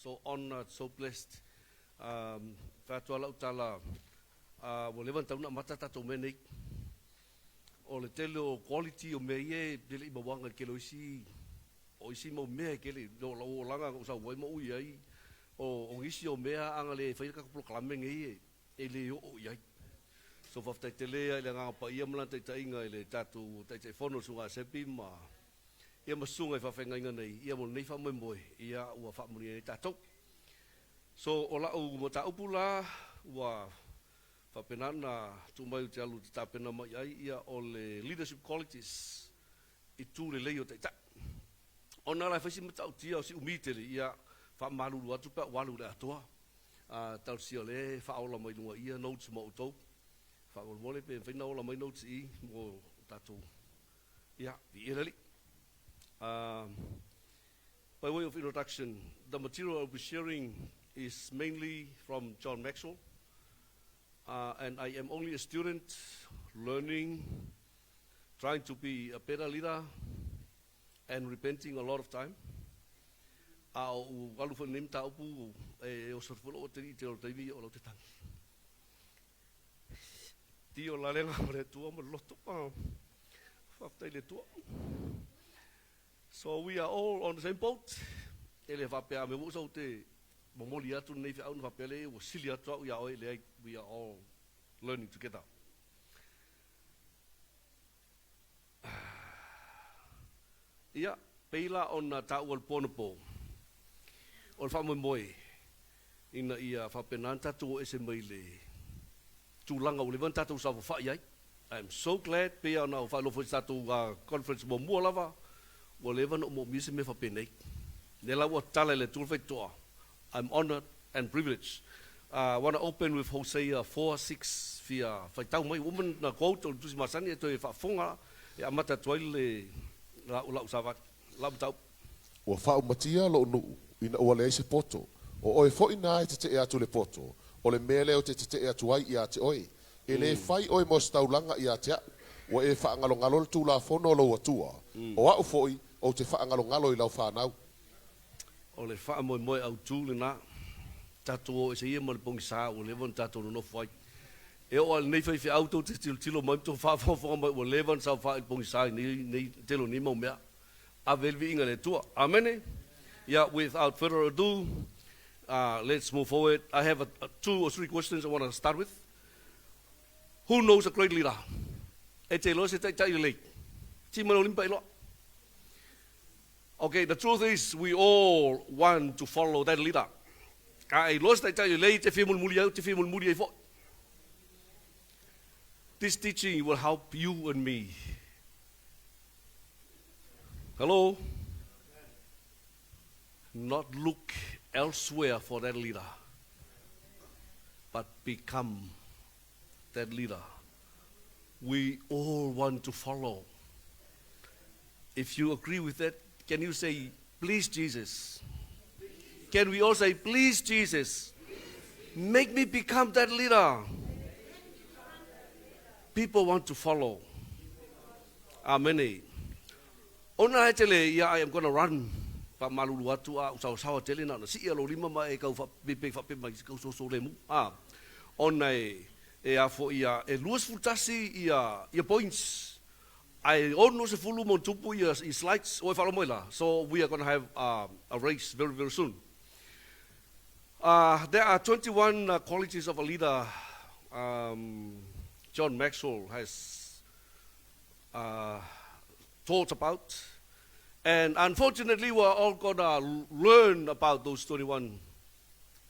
So honoured, so blessed. Um, fai atu lava lau tala, uh, ua leva ona tatau ona amata tatou mea nei. O le tele o quality o mea ia e le i mauaga i le tele o isi o isi mau mea e tele o lau olaga na ou sau ai ma ou i ai o, o nisi o mea a na le faia le tatou polokalame nei e, e le oo i ai. So faafetai tele i le Agaga Paia ma Lana taitaiga i le tatou Taitaifono le Susuga a Sepi ma ia ma susuga i faafeagaiga nei ia mo lenei faamoemoe ia ua faamanuia ai tatou. So o lau mataupu la ua faapena ona tuu mai ou te alu ou te tapena mai ai ia o le leadership qualities itu lelei o taitai. Ona la e fai si matautia o si umi tele ia faamalulu atu pe a ua alu i le atoa. A talosia o lea e faaola mai luga ia notes mo outou. Faamolemole pe mafai ona ola mai notes i mo tatou ia viia le Alii. By way of introduction, the material I'll be sharing is mainly from John Maxwell. And I am only a student learning, trying to be a better leader and repenting a lot of time. A o u alu foi lenei mataupu e oso atu foi lou atalii i tele o le taimi o lau te tangi. Tio la le agaga o le Atua ma le loto. Faafetai i le Atua. So we are all on the same boat. E le faapea a mea ua ou te momoli atu lenei feau na faapea lea ua sili atu au ia oe, leai, we are all learning together. Ia, pei la ona taua i le po anapo, o le faamoemoe ina ia faapena ona tatou o ese mai le tulaga ua leva ona tatou saofafai ai. I am so glad, pei lava ona ou faailoa foi i se tatou conference muamua lava, ua leva ona ou moomia se mea faapenei. Lea la ua tatala e le Atua le faitotoa, I'm honoured and privileged. I wanna open with Hosea 4:6 fia faitau mai ua uma na quote o le tusi masani e toe faafofoga e amata atu ai le lau lau savali lau mataupu. Ua faaumatia lou nuu ina ua leai se poto. O oe foi na e tetee atu i le poto, o le mea lea ou te tetee atu ai ia te oe. E le fai oe mo se taulaga ia te a'u. Ua e faagalogalo le Tulafono o lou Atua. O a'u foi, ou te faagalogalo i lau fanau. O le faamoemoe autu lena. Tatou o ese ia ma le pogisa ua leva ona tatou nonofo ai. E oo lava i lenei faifeau tou te tilotilo mai ma tou faafogafoga mai ua leva ona saofai i le pogisa i nei, nei, tele o nei mau mea. Ave ai le viiga i le Atua. Amene? Yeah, without further ado, let's move forward. I have a, a two or three questions I want to start with. Who knows a great leader? E te iloa se taitai lelei. Tima le olimpa iloa. Ok, the truth is we all want to follow that leader. A e iloa se taitai lelei te fia mulimuli ai, te fia mulimuli ai foi. This teaching will help you and me. Hello? Not look elsewhere for that leader, but become that leader. We all want to follow. If you agree with that, can you say, Please, Jesus? Can we all say, Please, Jesus? Make me become that leader. People want to follow. Amene. Ona e tele ia I am gonna run faamalulu atu a usaosaoa tele na ona sii a lou lima ma e kau faapipei faapea mai se kau soso lemu a ona e e a foi ia e 21 ia ia points ae 60 ma ona tupu ia ia slides ua e faalogo mai la so we are gonna have a a race very very soon uh, there are 21 uh, qualities of a leader um, John Maxwell has uh, taught about. And unfortunately, we're all gonna learn about those 21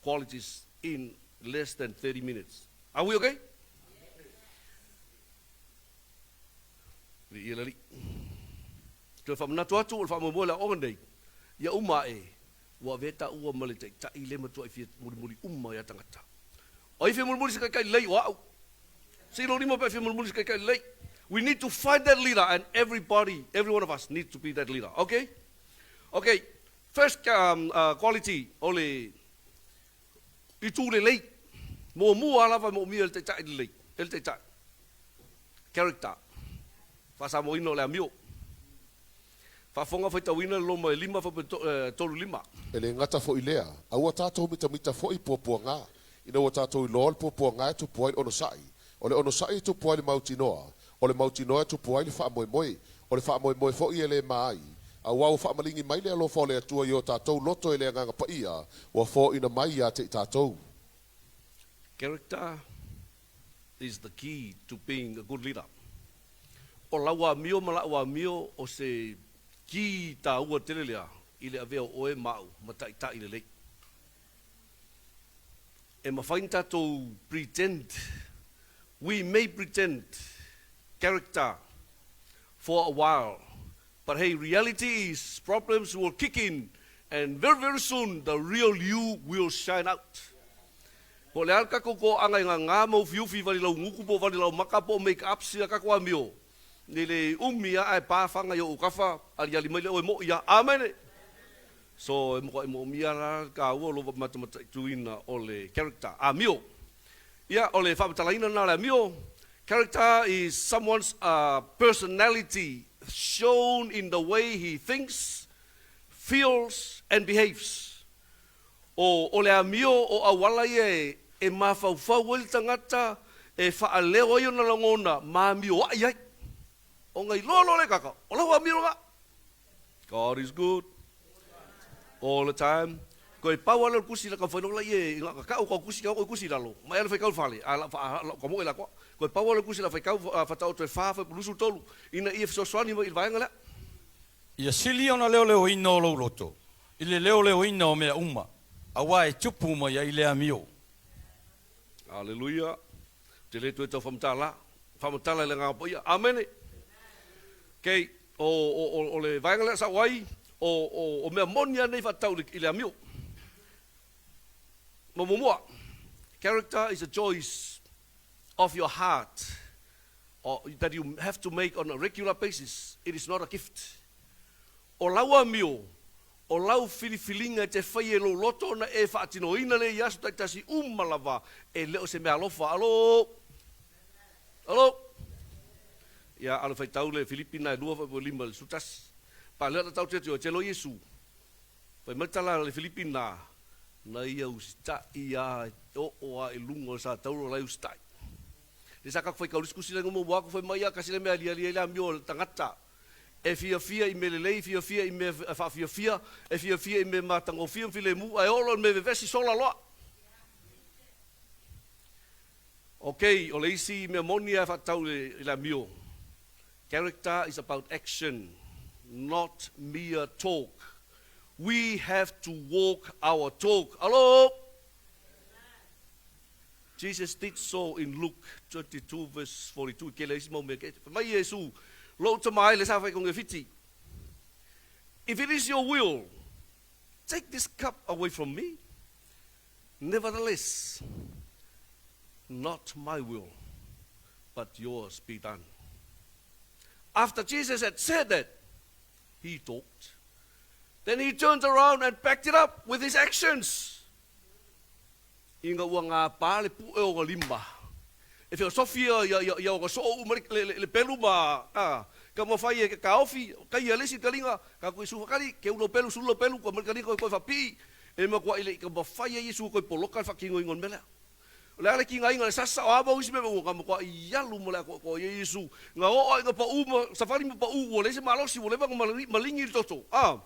qualities in less than 30 minutes. Are we okay? Viia le Alii. Toe faamanatu atu o le faamoemoe o le aoga nei, ia uma ae, ua avea taua ma le taitai le matuai fia mulimuli uma ia tagata. O ai fia mulimuli se taitai lelei? O a'u. Se i lou lima pe fia mulimuli se taitai lelei. We need to find that leader and everybody, every one of us needs to be that leader. Okay? Okay, first um, uh, quality o le itu lelei. Muamua lava moomia e le taitai lelei, e le taitai. Character. Faasamoaina o le amio. Faafofoga faitauina le Roma e 5.35. E le gata foi i lea, a ua tatou mitamita foi i puapuaga, ina ua tatou iloa o le puapuaga e tupu ai le onosai, o le onosai e tupu ai le mautinoa, o le mautinoa e tupu ai le faamoemoe, o le faamoemoe foi e le ma ai, auā ua faamaligi mai le alofa o le Atua i o tatou loto e le Agaga Paia ua foaina mai ia te i tatou. Character is the key to being a good leader. O lau amio ma la'u amio o se kī tāua tele lea i le avea o oe ma a'u ma ta'ita'i lelei. E mafai na tatou pretend, we may pretend character for a while, but hey, reality is problems will kick in and very very soon the real you will shine out. Po o le a le tatou toaga i gagā ma ufiufi vali laugutu po o vali laumaka po o make ups i a tatou amio, i le umi a ae pa faga i ou kafa aliali mai le oe moʻi a. Amene! So e matuai moomia la le taua o lou matamataituina o le character, amio. Ia, o le faamatalaina lena o le amio, character is someone's personality shown in the way he thinks, feels and behaves. O, o le amio o auala ia e mafaufau ai le tagata, e faaleo ai ona lagona ma amioaʻi ai. Ona iloa loa le kaka, o lau amio lena. God is good all the time. Koe pau lea o le tusi la taumafai loa laia i na kau kau tusi kau tusi i lalo. Mai ala faitau i le fale, a lau lau kamoe la koa. Koe pau lea o le tusi la faitau faataoto e fa fuaiupu 23 ina ia fesoasoani mai i le vaega lea. Ia sili ona leoleoina o lou loto i le leoleoina o mea uma, auā e tupu mai ai le amio. Aleluia. Ou te le toe tau faamatala, faamatala i le Agaga Paia. Amene. Okay, o, o, o, o le vaega lea sa ou ai, o, o, o mea moni lava nei faatatau i le, i le amio. Ma muamua, character is a choice of your heart or that you have to make on a regular basis. It is not a gift. O lau amio, o lau filifiliga e te faia i lou loto ona e faatinoina lea i aso taitasi uma lava, e le o se mea alofa. Alo! Alo! Ia, a o le faitau le Filipi na e lua foi lima i le 11. Pa lea na tau te atu e te lo Iesu. Fai mai tala le Filipi na, na ia usitaʻi a e oo a i luga o le satauro la e usitaʻi. Le sa kaku faitau le isi tusi le mo aku fai mai ia kasi le mea aliali ai le amio o le tagata. E fiafia i mea lelei, fiafia i mea faafiafia, e fiafia i mea matagofie ma filemu, ae oo loa i le mea vevesi sola loa. Ok, o le isi mea moni lava e faatatau i le amio, character is about action, not mere talk. We have to walk our talk. Alo! Jesus did so in Luke 22 verse 42. I kele isi mau mea ke. Fai mai Iesu, lou tama ai le sa fai konge fiti. If it is your will, take this cup away from me. Nevertheless, not my will, but yours be done. After Jesus had said that, he talked. Then he turned around and backed it up with his actions. Ina ua gapa le puʻe o ona lima, e feosofi ia ia ia ona soo uma le le le pelu ma a ka mafai e ke kaofi kai ia le isi kaliga ka koe Iesu fakali keu lou pelu sulu lou pelu koe mai le kaliga koe koe faapii e makuaʻi le i ka mafai e Iesu koe poloka le faatinoina o le mea lea. O le a le tigaina le sasa o a mau isi mea ua ka makuaʻi alu ma le atoatoa ia Iesu na oo ai na paʻu ma safali ma paʻu ua leai se malosi ua leva ona maligi le toto a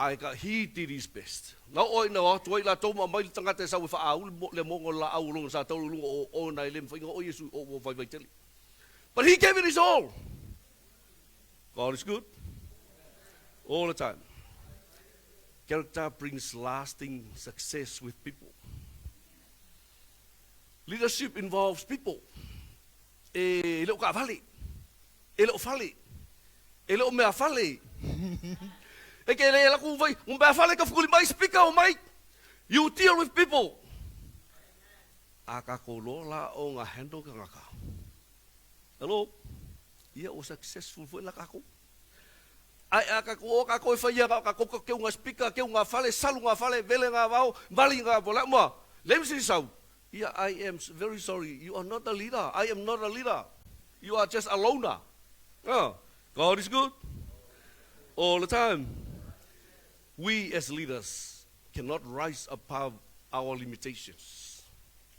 Ae ka he did his best. Na oo ai na o atu ai latou ma aumai le tagata e sau e faaau le moga o le laau o lona sa taulu i luga o ona e le mafai ona oo Iesu i o ua vaivai tele. But he gave it his all. God is good all the time. Character brings lasting success with people. Leadership involves people. E le o kaavale, e le o fale, e le o mea fale. E ke le laku vai, o mea fale ka fukuli mai speaker o mai. You deal with people. A kakou loa la o nga handle kangaka. Hello? Ia ua successful foi la kakou. Ae a kakou o kakou e whai anga o kakou ka keu nga speaker, keu nga fale, salu nga fale, vele nga vao, vali nga vola uma. Le msi sau. Ia, I am very sorry, you are not a leader, I am not a leader, you are just a loner. Uh, God is good. All the time. We as leaders cannot rise above our limitations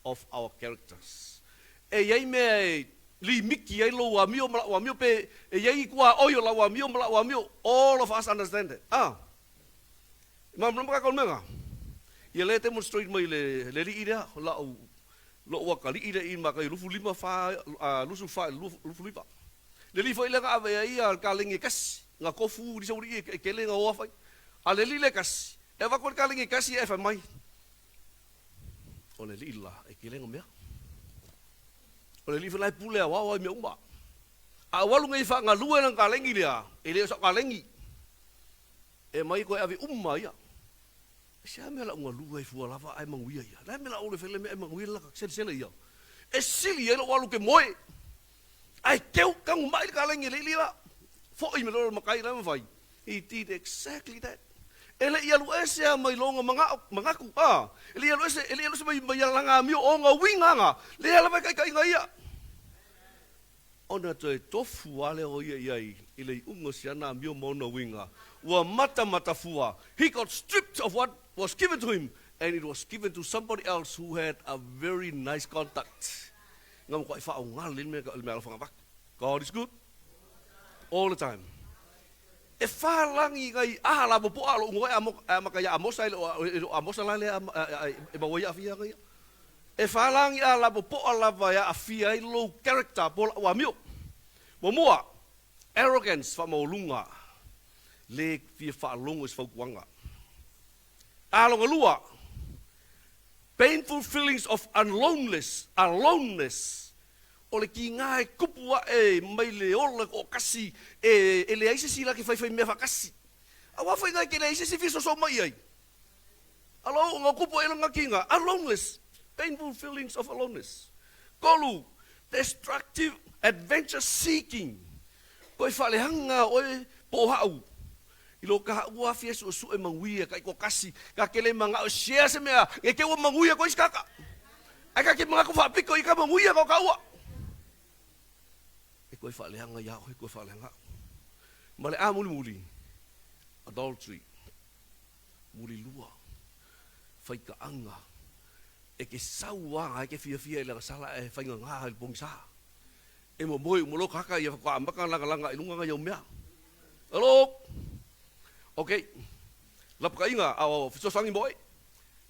of our characters. E i ai mea e limiki ai lou amio ma la'u amio pe e i ai kua oi o la'u amio ma la'u amio. All of us understand that. Ah. Malamalama kākou i le mea lena? Ia lea e demonstrate mai le le alii lea, la'u lo'u atalii lea i maka i 25 fa 24 i le 29. Le alii foi lea na ave ai ia le kalegi e kasi, na tofu lisa ulii e kele na oa fai. A le alii lea e kasi, e avatu ai le kalegi e kasi ae fai mai, O le alii la e kele na mea. O le alii foi la e pule aoao ai mea uma. A ou alu nei e faagalue lana kalegi lea, e le o sa'u kalegi. E mai koe ave uma ia. E se a mea la u galue ai fua lava ae manuia ia. Le a mea la ou le fai le mea ae manuia le laka selesele ia. E sili ai lou alu ke moe. Ae keu kanu mai le kalegi e leili la. Foi me lolo makai la mawhai. He did exactly that. E le i alu ese a mai longa mangao, mangaku, a. E le i alu ese, e le i alu ese mai, mai alanga amio o nga uiga nga. Le ala vai kai kai ia. Ona toe tofu lava lea o ia i ai i le iuga o si ana amio ma ona uiga, ua matamatafua, he got stripped of what was given to him and it was given to somebody else who had a very nice conduct. Nga matuai faaaoga lelei le meaalofa na avatu. God is good all the time. E falagi ngai aha la popoa loʻu noe amata ia Amosa e le o Amosa la lea e maua ai aafia ia. E falagi a la popoa lava e aafia ai lou character po o la'u amio. Muamua, arrogance, faamaualuga, le fia faalogo i se fautuaga. A lona lua, painful feelings of aloneness, aloneness, O le kīnga e kupu aʻe mai le ola toʻakasi e leai se isi la ke faifai mea faatasi. Auā foi ngai ke leai se isi fia soso mai i ai. Alo ona kupu aʻe lona kīnga, aloneness, painful feelings of aloneness. Kolu, destructive adventure seeking, koe faaleaga oe po o haʻu i lo ka haʻu ua fia suʻesuʻe manuia ka ʻikokasi, ka kele manaʻo e share se mea, nge ke ua manuia koe isi kaka. Ae ka ke manatu faapito i ka manuia ka o ka ua. E koe faaleaga iā oe, koe faaleaga aʻu. Ma le a mulimuli, adultery, mulilua, faikaaga, e ke sau a e ke fiafia i le agasala ae faigagā i le pogisa. E momoe uma loa kaka ia faatoa amata lagalaga i luga nai au mea. Hello. Ok. Lapakaiga a o fesoasoani mo oe.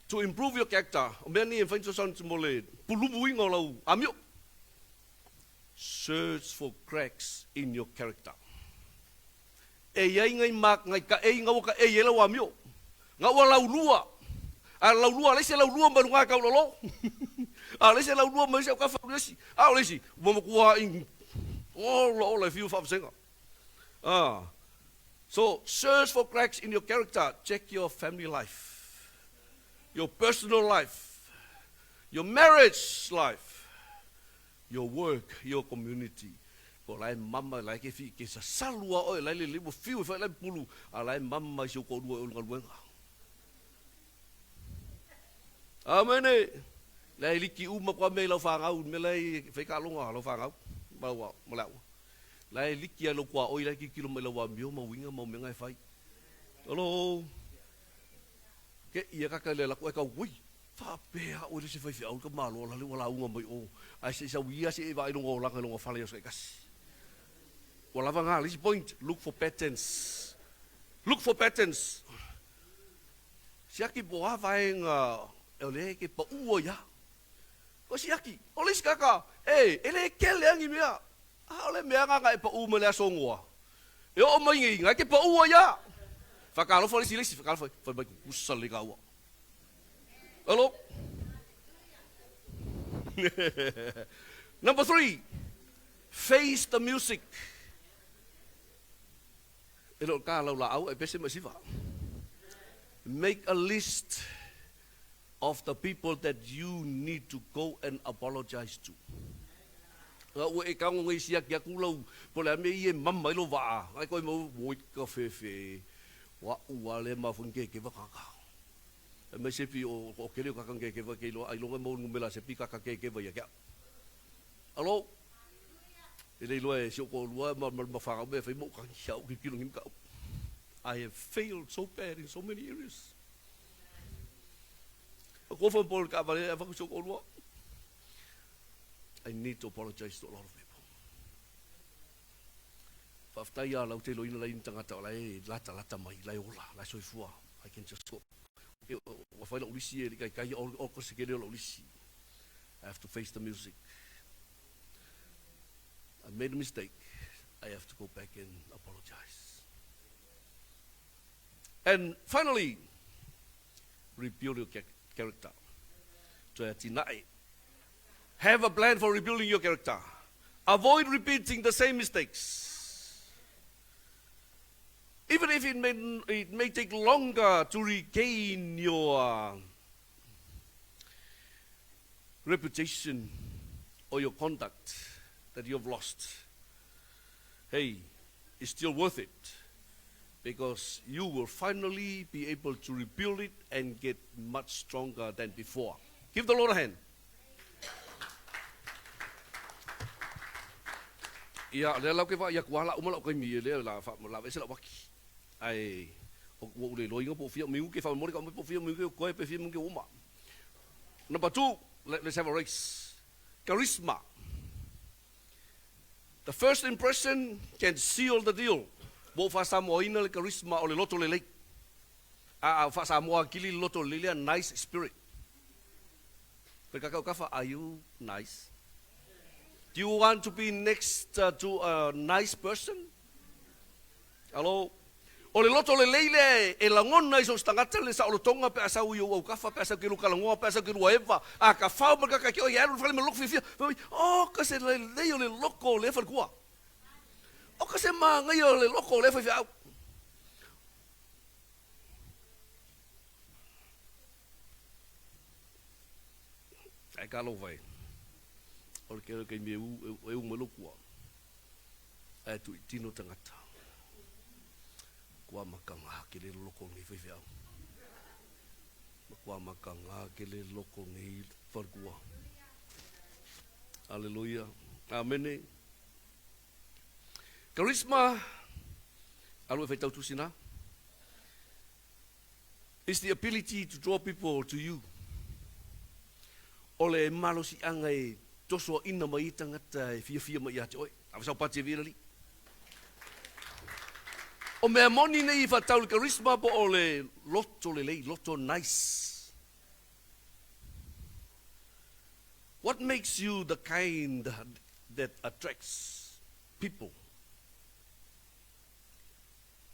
To improve your character. O mea nei e mafai ona fesoasoani mo le pulumuina o lau amio. Search for cracks in your character. E i ai ngai ma ngai kaʻei nga ua kaʻei ai lau amio. Nga ua laulua. A laulua, alai se laulua mai luga e kaulolo. A alai se laulua mai se au kafa esi. A o le isi, ua matua i ola ola e fiu faavasega. Ah. So, search for cracks in your character. Check your family life. Your personal life. Your marriage life. Your work, your community. Po la e mama, la e ke fi, ke sasalu a oe, la e lelei ua fiu e fai la e pulu, a la e mama i si ou toalua i ona galuega. Amene! La e liki uma koa mea i lau fanau, mea la e fai kaaloga lau fanau, ma lau ma le aua. La e liki ai lou tuaoi, la e tilotilo mai lau amio ma uiga ma mea e fai. Alo! Ke ia kaka le lako e kau, ui, Faapea oe le se faifeau i ka Malo la le ua lauga mai o, ae se i sau ia se i vaai lona olaga i lona fale i aso taitasi. Ua lava nga le isi point, look for patterns. Look for patterns. Siaki po a vaega o lea ke paʻu ai a. Ko siaki, o le isi kaka, e, e le kele angi mea. A o le mea nga e paʻu mai le aso ngoa. E oo mai nei, nga ke paʻu ai a. Whakaalofa le isi le isi, whakaalofa, whai mai kukusa le ka ua. Hello? Number 3, face the music. E le o ka lau laau e pese mai siva. Make a list of the people that you need to go and apologize to. Nga ua e kago ngai siaki aku lau, po le a mea ia e mama ai lo vaa, ngai koe mau, oi ka fefe, wa ua le mafuangi ke ke wakaka. E mai sepi o o kele o kaka ke ke ke iloa ai longa mo numela sepi kaka ke ke vai kia. Alo. E le iloa e si o ko lua ma ma ma whangau me whai mo kangi au ki kilo ngim kau. I have failed so bad in so many areas. O kofa po le kaavale e avaku si ou toalua. I need to apologize to a lot of people. Faafetai ia lau te iloina lai ni tagata o la e latalata mai, la e ola, la e soifua. I can just go. Okay, ua fai lau lisi e le kaikai o, o ko se kele o lau lisi. I have to face the music. I made a mistake. I have to go back and apologize. And finally, rebuild your character. Toe atinae. Have a plan for rebuilding your character. Avoid repeating the same mistakes. Even if it may, it may take longer to regain your reputation or your conduct that you have lost, hey, it's still worth it because you will finally be able to rebuild it and get much stronger than before. Give the Lord a hand. Ia, lea lau ke vaai aku a la uma lau kaimi e lea la fa la vese la waki. Ai o ua ule loinga po fia miu ke fa mori ka po fia miu ke koe pe fia miu ke uma. Number 2, let's have a race. Charisma. The first impression can seal the deal. Ua ou faasamoaina le charisma o le loto lelei. A a faasamoa akili le loto lelei lea, nice spirit. Koe kakau kafa, are you nice? Do you want to be next to a nice person? Alo. O le loto lelei lea e lagona i so o se tagata le saolotoga pe a sau i ou aukafa, pe a sau ke lua kalagoa, pe a sau ke lua eva, a ka fao ma le kaka ke oi e alu i le fale ma le loko fiafia, fai mai, Oh, ka se lelei o le loko o lea falekua. Oh, ka se māngaia o le loko o lea faifeau. Ae ka lova e. O le kele kaimi e u, e u mai lokua. Ae tuitino tagata. Kua maka ngā ke le loko nei faifeau. Ma kua maka ngā ke le loko nei falekua. Aleluia. Amene. Charisma, alu e faitau tusi na, is the ability to draw people to you. O le malosiaga e tosoaina mai ai tagata e fiafia mai ia te oe. Ave sau pati e vila alii. O mea moni nei i whatau le charisma po o le loto lelei, loto nice. What makes you the kind that attracts people?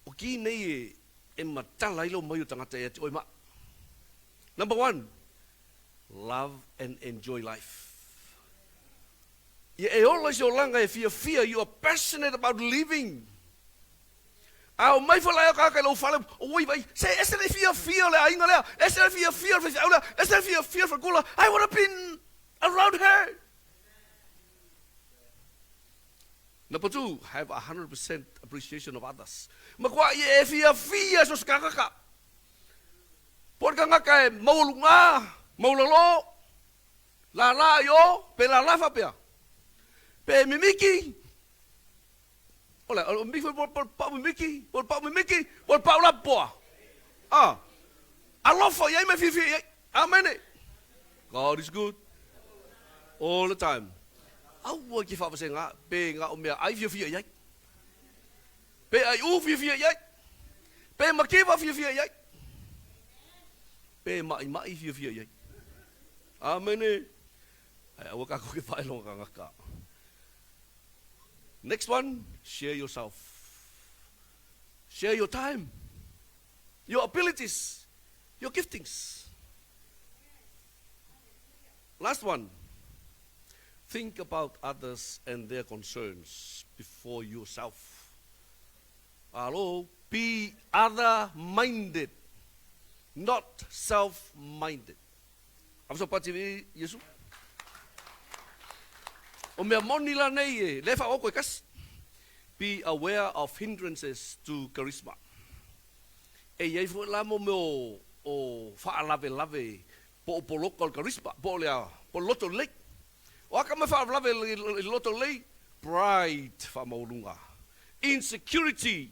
O ki nei e, e matala ai lou mai o tagata ia te oe ma. Number one, love and enjoy life. Ia e ola i se olaga e fiafia, you are passionate about living. A o mai falae o kāka i lou fale, oi vai, se ese le fiafia o le aiga lea, ese le fiafia o le faifeau lea, ese le fiafia o le falekula, I wanna be around her. Number 2, have 100% appreciation of others. Makuaʻi e fiafia so se kākaka. Po o le kangaka e maualugā, maualalo, lālā i ō, pe lālā faapea. Pe mimiki, o le, o mimiki foi po o le pau mimiki, po o le pau mimiki, po o le pau lapoa. A, alofa i ai ma e fiafia i ai. Amene. God is good all the time. Aua ke faavasega pe ga o mea ai fiafia i ai. Pe ai u fiafia i ai. Pe makiva fiafia i ai. Pe maʻimaʻi fiafia i ai. Amene. Ae aua kākou ke faailoga kangaka. Next one, share yourself. Share your time, your abilities, your giftings. Last one, think about others and their concerns before yourself. Alo, be other-minded, not self-minded. Afa sau pati e Iesu. O mea moni la nei e le whaoko e kasi. Be aware of hindrances to charisma. E iai foi la mo mea o, o whaalavelave po o poloka o le charisma, po o le, po o le loto lelei. O aka mai whaalavelave i le loto lelei, pride, whaamaualunga. Insecurity,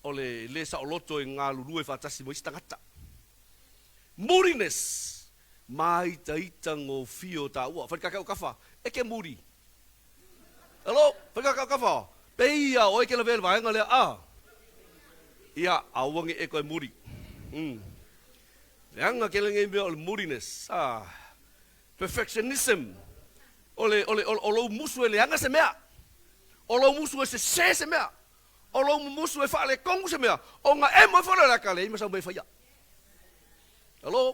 O le lē saoloto e galulue faatasi ma isi tagata. Moodiness, māitaitagofie o taua. Falikakau kafa, e ke moody. Hello, falikakau kafa, peia oe ke lavea i le vaega lea, a. Ia, aua nge e koe moody. Mm. Leaga kele nei mea o le moodiness, a. Perfectionism, o le, o le, o lou musu e leaga se mea. O lou musu e sesē se mea. O lou mumusu e faaletonu se mea, ona emo ifo lea o le ata leai ma sau mea e faia. Hello?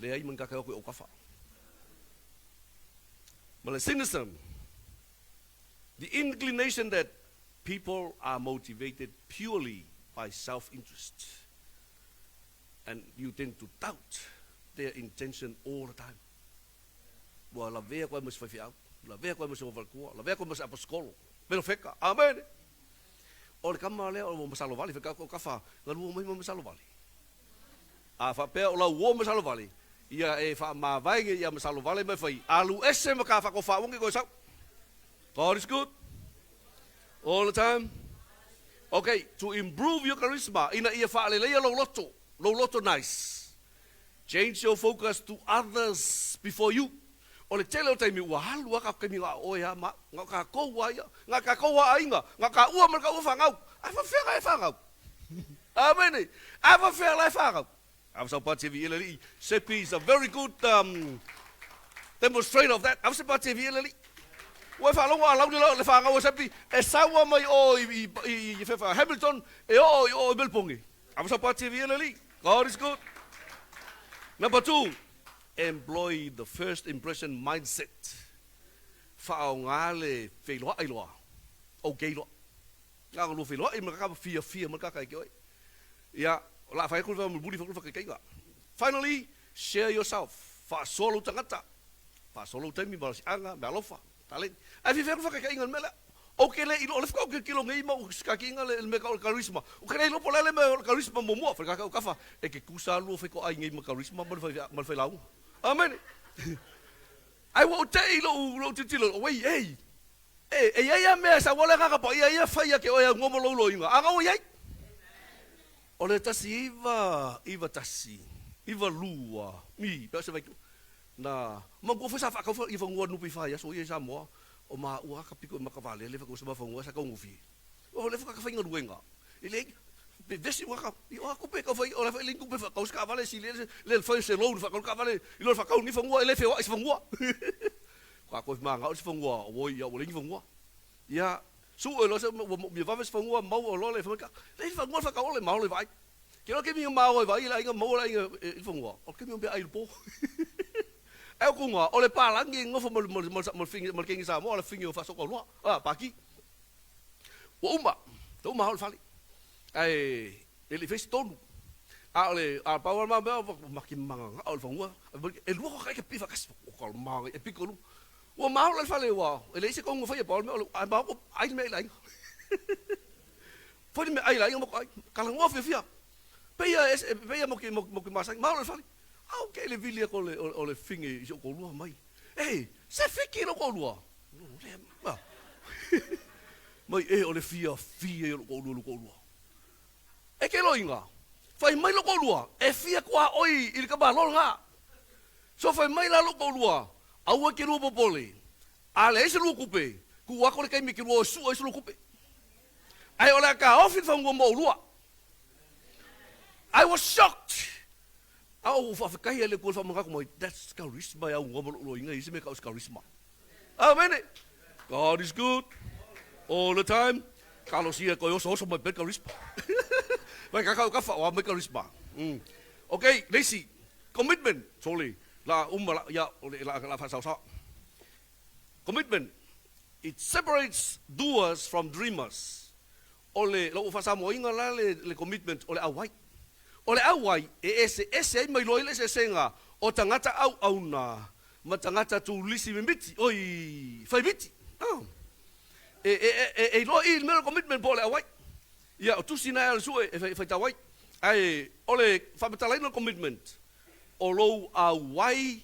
Leai ma ni kākau aku i ou kafa. Ma le cynicism, the inclination that people are motivated purely by self-interest and you tend to doubt their intention all the time. Ua lavea koe ma se faifeau, lavea koe ma se faletua, lavea koe ma se aposikolo, pelofeka. Amene! O le kama lea o Masalovale, fai ka kafa, galua mai ma Masalovale. A faapea o lau uo Masalovale, ia e faamavae ia Masalovale ma e fai, alu ese ma ka faakofaaogi koe sau. God is good all the time. Okay, to improve your charisma, ina ia faaleleia lou loto, lou loto nice. Change your focus to others before you. O le tele o taimi ua alu a ka taimi na o oe a ma au, na o kakou a ia, na kakou a aiga, na ka ua ma le ka ua fanau. A fafea la e fanau? Amene. A fafea la e fanau? Ava sau pati e viia le alii. Sepi is a very good demonstrator of that. Ava se pati e viia le alii. Ua e faalogo a lauli loa le fanau a Sepi e saua mai o i Hamilton e oo i o i Melbourne. Ava sau pati e viia le alii. God is good. Number two, employ the first impression mindset. Faaaoga le feiloai loa, okay loa. Na ona lua feiloai ma ka fiafia ma ka kai ke oe. Ia, o la fai aku le mulimuli fai aku le whakaikainga. Finally, share yourself. Faasoa lou tagata. Faasoa lou taimi, malosiaga, meaalofa. Taleni. Ae fia fai aku whakaikainga le mea lea. Ou ke le ilo, o le whakao ke kilo ngei ma u skakiinga le mea ka o le charisma. U ke le ilo po le le mea o le charisma muamua. Whai kakau kafa, e ke kusa lua whai ko ai ngei ma charisma ma le whai, ma le whai lauga. Amen. Ai ua ou te i lou, lou tilotilo, oi, ei, e, e iai a mea e sau ale agaga paia ia whai ake oe au ngomo lou loinga. Aga ua iai. O le 1991, 92, mi, pe o se vai Na manatua foi sa faakau ia fanua NPF i aso ia i Samoa, o maua ka piko i Makawalele fa kosa fanua sa kaugofie. O le fa ka faigaluega. E le pe vesi ua ka i o kupe ka fai o le fa le kupe fa kau ska vale si le le fai se loan fa kau ka vale i lo fa kau ni fanua e le feoai se fanua. Ka koe ma ngao se fanua o ia o le ni fanua. Ia su e lo se ua mi vave se fanua mau o lo le fa ka le fanua fa kau le mau le vai. Ke loa kemi ma oe vai le aiga maua le aiga i le fanua, o le kemi o mea ai le po. Ae o kuga, o le palagi e nofo ma le ma le ma le kengi Samoa, o le fingi o Faasoka Oloa, a, Paki. Ua uma, ua uma le fale. Ae e le i fai se tonu. A o le, a pau lava mea, ma ke magagao i le fanua, e lua ka ka pi faatasi, o ka maga e piko lu. Ua maola le fale, ua, e leai se tonu e faia, pau le mea o le, ae maoko ai le mea i le aiga. Foi le mea ai le aiga ma ko ai. Talanoa fiafia. Peia e peia mo ke mo ke masani. Maola le fale. Au ke le vili ako le o le finge i si o ko'olua mai. E, se fiki lo ko'olua. Le ma. Mai e o le fiafia ia lo ko'olua lo ko'olua. E ke loiga. Fai mai lo ko'olua e fia kua oi i le ka malo nga. So fai mai la lo ko'olua aua ke lua popole. A leai se lua kupe, kuu ako le taimi ke lua o sua i se lua kupe. Ae o le a taofi le fanua mo oulua. I was shocked. A ua faafetai ai le Atua i le faamanatu mai, that's charisma e aunoa ma lou loiga, e leai se mea e tau o se charisma. Amene! God is good all the time. Talosia e toe osooso mai pea le charisma. Mai kakau kafa, o a mai charisma. Okay, le isi, commitment. Sorry, la uma la, ia, o le, la, la faasaosaoa. Commitment, It separates doers from dreamers. O le lou faasamoaina la le le commitment o le auai. O le auai e eseese ai ma iloa ai le eseesega o tagata auauna ma tagata tulisi mimiti, oi, fai miti. E, e, e, e iloa i le mea o le commitment po o le auai. Ia, o tusi na e ala sue e faitau ai. Ae o le faamatalaina o le commitment, o lou auai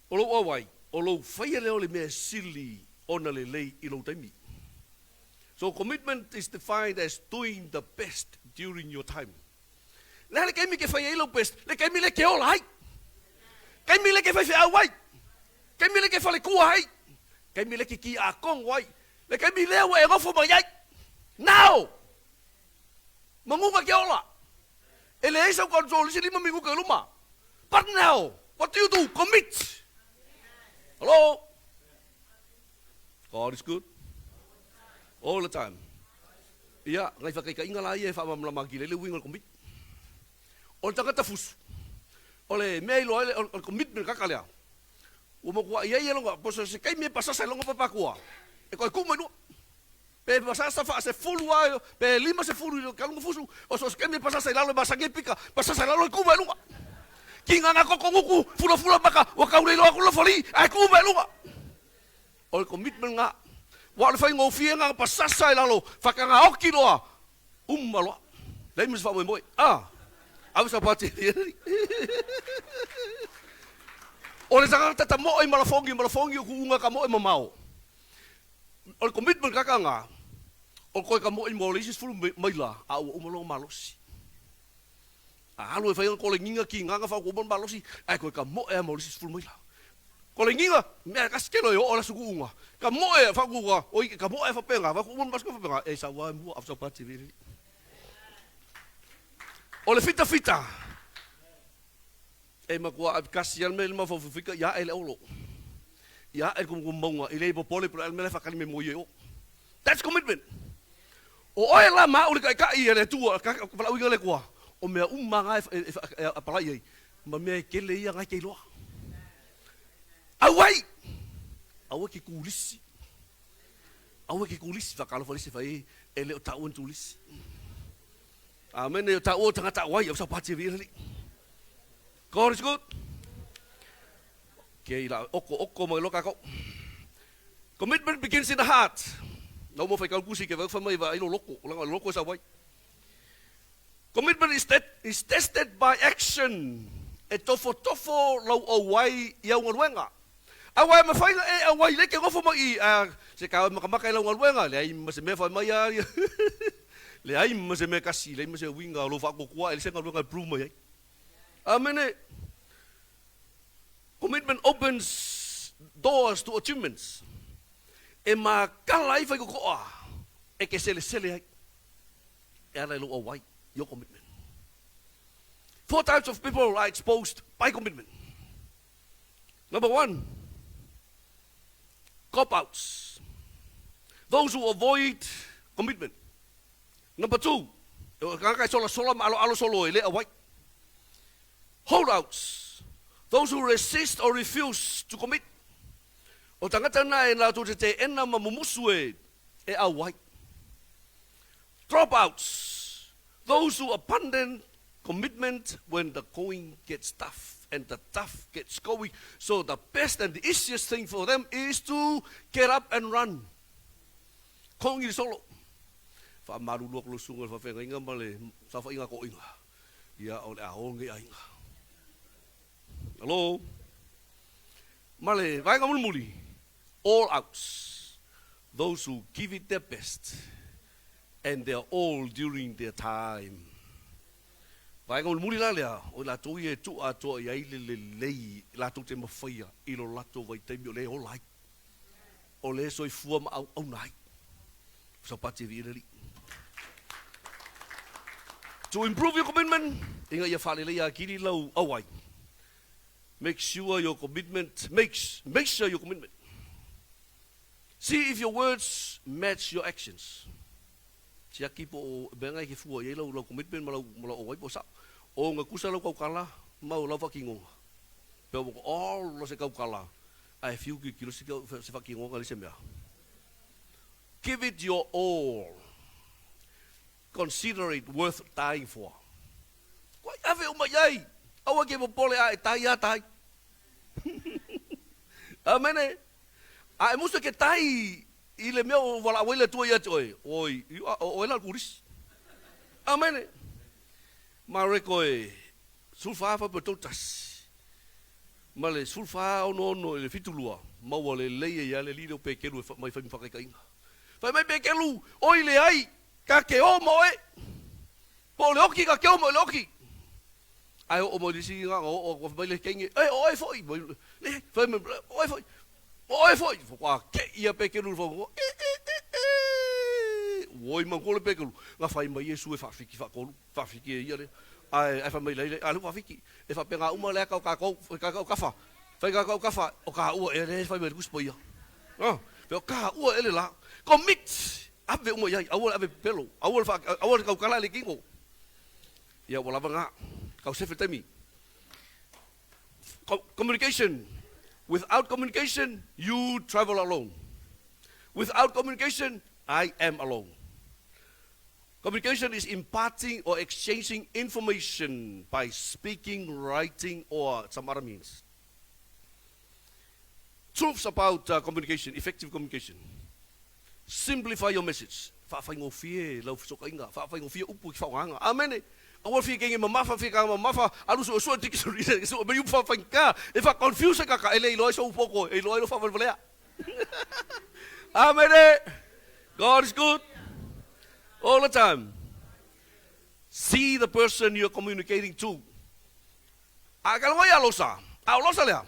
O lou auai, o lou faia lea o le mea sili Ona lelei i lou taimi. So commitment is defined as doing the best during your time. Le a le kaimi ke fai ai lou best? Le kaimi le ke ola ai. Kaimi le ke faifeau ai. Kaimi le ke falekua ai. Kaimi le ke ki akongo ai. Le kaimi lea ua e gofo mai ai. Now! Maguga ke ola. E leai sau control i se 5 minuka i luma. But now, what do you do? Commit! Hello? God is good. All the time. Ia, ngai whakaikaiga la ia e whaamamlama ki le uiga o le commit. O le tagata fusu, o le mea iloa ai o le commitment kaka lea. Ua makuaʻi ai e loga, po se kaimi e pasasa i loga papakua, e koe kū mai lua. Pe pasasa faasefulu lava, pe 50 i le kaluga fusu, o so o se taimi e pasasa i lalo e masani ai pika, pasasa i lalo e ku mai luga. Kigaga koko guku, fulafula maka, ua tau le iloa atu le lofalii, ae tu mai luga. O le commitment lena. Ua o le faigofie lena pasasa i lalo, faatagaoki loa, uma loa. Leai ma se faamoemoe. A! Ave sau pati O le tagata tamoe ma lafogi, ma lafogi o kuuga tamoe mamao. O le commitment kaka lena, o le toe tamoe mo le isi 10 maila a ua uma lona malosi. A alu e fai ana kolegiga kigaga fa ua uma le malosi, ae toe tamoe lava mo le isi 10 maila. Kolegiga, mea kasi kelo e oo le aso kuuga. Tamoe faatuga, oi tamoe faapena, fa ua uma le malosi faapena, e sau lava e mua ave sau pati vili. O le fitafita, E matua kasi lava le mea i le mafaufaufiga ia ae le olo. Ia ae le kumukumu mauga, e le popole po o le a le mea la e faatali mai mo ia i o. That's commitment. O oe la ma au le taitai a le Atua, valaauina le Atua, o mea uma na e apalai ai, ma mea e tele ia na e te iloa. Auai! Aua e te tulisi. Aua e te tulisi, faatalofa le isi e fai e le o taua ni tulisi. Amene, o taua o tagata auai, au saupati e viila li. God is good. Okay, la oko oko mai loka ko. Commitment begins in the heart. Na mo whai kusi ke whai mai va ilo loko, langa loko sa wai. Commitment is, that, is tested by action. E tofo tofo lau auai i au galuega. Aua e mafai ona e auai le ke gofo mai i a se ka makamaka i lau galuega, leai ma se mea whai mai a leai ma se mea kasi, leai ma se uiga o lou faakokoa e le se galuega e prove mai ai. Amene. Commitment opens doors to achievements. E makala ai whaikokoa e ke selesele ai. E ala i lou auai, your commitment. Four types of people are exposed by commitment. Number one, cop-outs. Those who avoid commitment. Number two, o tagata e solasola ma aloalo solo e le auai. Holdouts. Those who resist or refuse to commit. O tagata na e latou te teena ma mumusu e e auai. Dropouts. Those who abandon commitment when the going gets tough and the tough gets going. So the best and the easiest thing for them is to get up and run. Kongi solo. Faamalulu atu lau susuga i le faafeagaiga ma le saofaiga a toeaiina, ia o le a o lenei aiga. Alo. Ma le vaega mulimuli, all outs, those who give it their best and their all during their time. Vaega mulimuli la lea, o i latou ia e tuu atoa i ai le lelei latou te mafaia i lo latou vaitaimi o lea e ola ai, o lea e soifua ma auauna ai. Saupati e viia le Alii. To improve your commitment, ina ia faaleleia atili lau auai. Make sure your commitment, makes, make sure your commitment. See if your words match your actions. Siaki po o mea ngai ke fua i ai lau, lau commitment ma lau, ma lau auai po o sao. O nga kusa lau kaukala ma o lau whakingonga. Pe o all lo se kaukala, ae fiu ki kilo se, se whakingonga le se mea. Give it your all. Consider it worth dying for. Kua i ave uma i ai. Aua ke popole a e tai a tai. Amene. A e musu ke tai i le mea o walaʻau ai le Atua ia te oe, oi, o oe la le kurisi. Amene. Mareko e 14 faapea 31. Ma le 14 66 i le 72, ma ua lelei ai lava le alii lea o Pekelu e mai fai ma faakaitaiga. Fai mai Pekelu, Oi leai, ta te o ma oe. Po o le oki ta te o ma oe i le oki. Ae oo mai le isi na ona oo atu fai mai le teine, E, o oe foi. Leai, fai mai, o oe foi. O oe foi. Faatoa tei ia Pekelu i le fagogoa, E, e, e, e. Oi manatua le Pekelu, na fai mai Iesu e faafiki faatolu. Faafiki e ia lea. Ae, ae fai mai lai, a lea ua faafiki. E faapena uma lea tau tatou, fai tatou kafa, fai tatou kafa, o taua ea lea e fai mai le Tusi Paia. A, o taua ea le la. Commit! Ave uma i ai, aua le ave pepelo, aua le, aua le tautala i le tino. Ia ua lava na, tau sefe le taimi. Communication. Without communication, you travel alone. Without communication, I am alone. Communication is imparting or exchanging information by speaking, writing, or some other means. Truths about communication, effective communication. Simplify your message. Faafaigofie lau fesootaiga, faafaigofie upu i faaaogaina. Amene. Aua le fia kenge mamafa, fia kaga mamafa, alu suesue dictionary, sue mai upu faafaigata e faa-confuse ai kaka, e le iloa ai sou poto, e iloa ai lou faavalevalea. Amene. God is good all the time. See the person you are communicating to. A ka lagoi a losa, a o losa lea.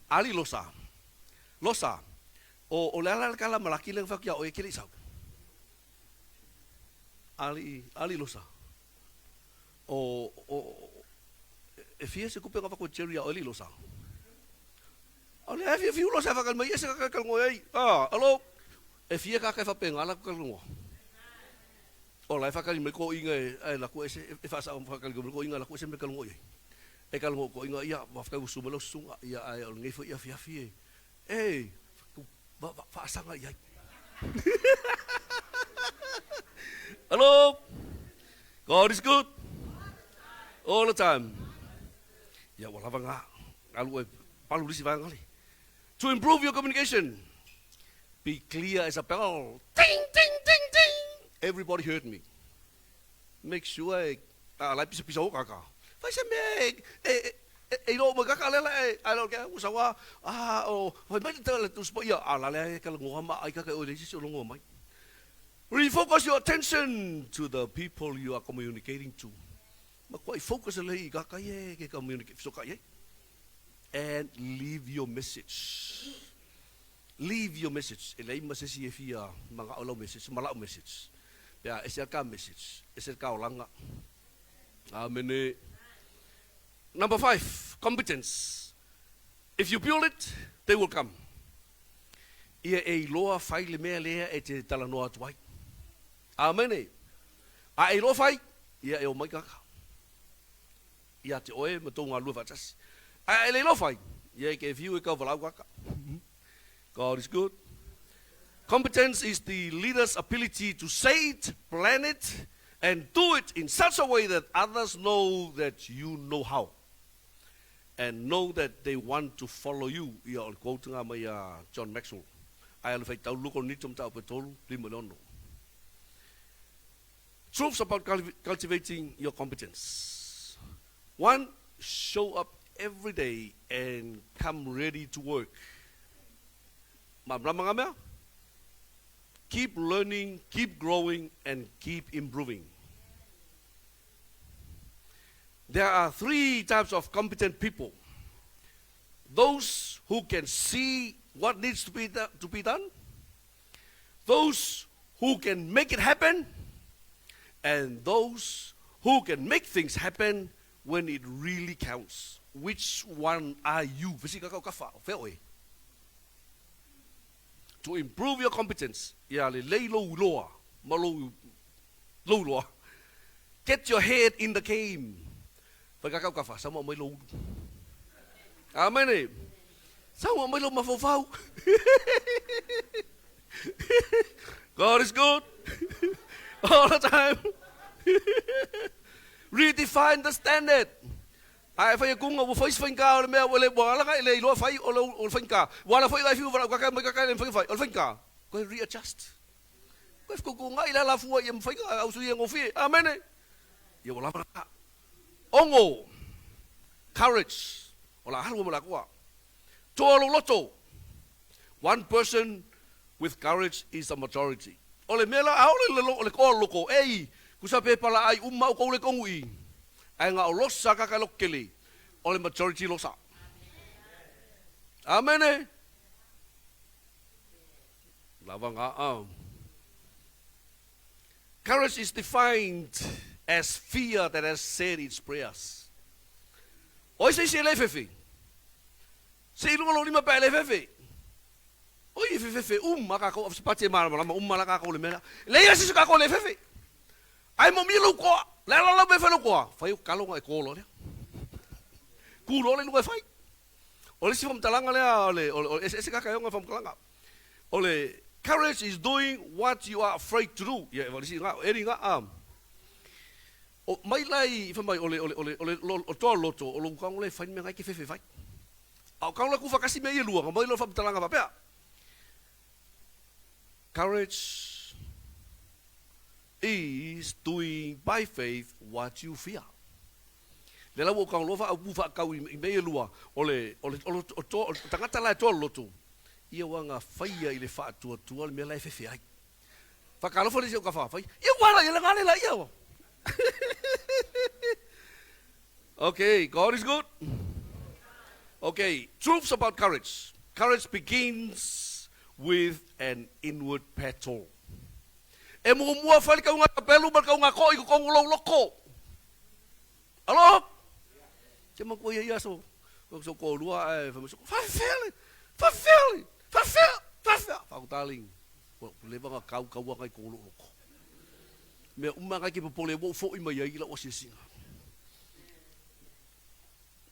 Ali losa. Losa. O, o le ala le kala malaki le whakia o e kele isau. Ali, ali losa. O, o, e fia se kupe nga Jerry a o eli losa. O le fia fiu losa whakal mai e se kakal ngoi ai. Ah, alo. E fia ka kai whapenga ala kukal ngoa. O la e whakali mai ko inga e, e la ku ese e whaasa o whakali ko ko inga la ku ese me kalongo i. E kalongo ko inga ia wa whakau su malo sunga ia ai o ngei fo ia fia fie. E whaasanga i ai. Hello. God is good. All the time. Ia ua lava ngā. Alu e palu lisi vaenga le. To improve your communication, be clear as a bell. Ding, ding, ding, ding. Everybody heard me. Make sure e a lai pisa pisa o kaka. Fai se mea e, e, e, e ilo mai kaka lela e, a lo ke usa wa, a o, fai mai te le tuspo ia, a la le ka ngoa ma ai kaka o le sisi o longoa mai. Refocus your attention to the people you are communicating to. Ma kua i focus le i kaka e ke communicate, so ka e. And leave your message. Leave your message. E leai ma se isi e fia manao i lau message, ma lau message. Pe a ese ka message, ese ka olaga. Amene. Number 5, competence. If you build it, they will come. Ia e iloa fai le mea lea e te talanoa atu ai. Amene. A e iloa fai, ia e omai kaka. Ia te oe ma tou galulue faatasi. Ae e le iloa fai, ia e ke fiu e kau walau kaka. God is good. Competence is the leader's ability to say it, plan it, and do it in such a way that others know that you know how and know that they want to follow you. Ia o le quote nga mai a John Maxwell. Ae alu faitau Luka o Nito mataupu e 3, 5 i le 6. Truths about cultivating your competence. One, show up every day and come ready to work. Malamalama ngā mea? Keep learning, keep growing, and keep improving. There are three types of competent people. Those who can see what needs to be, to be done, those who can make it happen, and those who can make things happen when it really counts. Which one are you? To improve your competence, ia lelei lou iloa ma lou lou iloa. Get your head in the game. Fai kakau kafa, samoa mai lou ulu. Amene. Samoa mai lou mafaufau. God is good all the time. Redefine the standard. A e fai e kunga, ua fai se faigā o le mea ua le, ua ala e le iloa fai o le, o le faigā. Ua ala foi lai fiu walau kaka mai kaka le mawhai fai, o le faigā. Koe readjust. Koe whakauku i la la fua i e mawhai au sui e ngofie. Amene. Ia ua lava. Ongo. Courage. O le a alu ai ma le Atua. Toa lou loto. One person with courage is a majority. O le mea la, aole le lo, le koa loko, ei, kusa pe pala ai uma o kou le kongu i. Ai nga o losa kaka lo kele, o le majority losa. Amene. Lava nga a. Courage is defined as fear that has said its prayers. Oi se isi e le fefe. Se i luga lou lima pe a e le fefe. Oi e fefefe uma kākou a pati e malamalama uma la kākou le mea lea. Leai a se isi o kākou e le fefe. Ae moomia lou koa. Le ala lau mea e fai lou koa. Fai o kalo nga e kō loa lea. Kū loa le luga e fai. O le isi faamatalaga lea o le, o le, o le eseese kakaeoga faamatalaga. O le courage is doing what you are afraid to do. Ia, o le isi nga, eri nga a. O mai la i fai mai o le, o le, o le, o le, o toa loto, o lou kago le fai ni mea ngai ke fefe fai. A o kago la ku whakasi mea ia lua, nga mai lo whamatalanga whapea. Courage is doing by faith what you fear. Le la ua ou kago loa whaaupu whaakau i mea ia lua, o le, o le, o le, o toa, o le tangata la e toa loto, ia ua nga whaia i le whaatuatua le mea la e fefe ai. Whakaalofa le isi o ka whawhai. Ia ua ala ia la ngale la ia. Okay, God is good. Okay, truths about courage. Courage begins with an inward battle. E muamua whai le kaunga tapelu ma le kaunga ko i ko kongo lou loko. Alo? Ke ma koe ia so so ko lua e fa so fa fele. Fa fele. Fa fele. Fa fele. Fa darling. Ua leva nga kau kaua ngai ko lou loko. Mea uma ngai ke popole ua ou foʻi mai ai i lau asiasiga.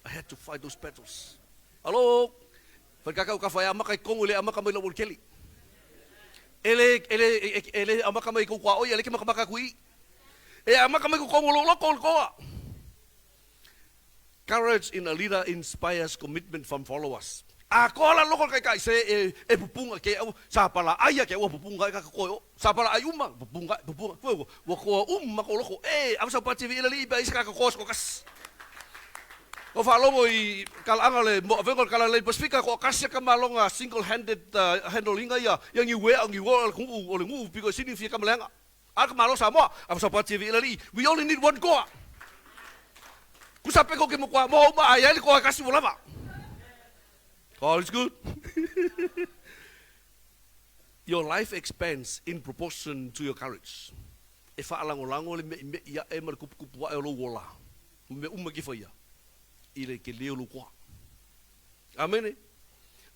I had to fight those battles. Alo, whaikakau ka whai amaka i kongo le amaka mai lau keli. Ele, ele, ele amaka mai kou kua oi, ele ke makamaka kui. E amaka mai ko kongo lo loko le koa. Courage in a leader inspires commitment from followers. A koa la loko kai kai se e, e pupunga ke au sa pala aia ke ua pupunga ka koe o sa pala ai uma pupunga pupunga ua ua koa uma ko loko e au sa pati vi li ba iska ka koa ko kas. O faalogo i kalaaga le mo avega o le kala lei Pasifika ko kasi ka malonga single handed handling ia ia ngiue au ngiue o le nuu o le nuu piko sini fia ka maleanga. A ka Malo Samoa, a sa pati vi lali, we only need one koa. Ku sa peko ke mo koa mo uma ai ai koa kasi mo lava. God is good. Your life expands in proportion to your courage. E whaalangolango le me me ia e ma le kupu kupu ae o lou ola. Me uma ki whaia. I le ke leo lou koa. Amene.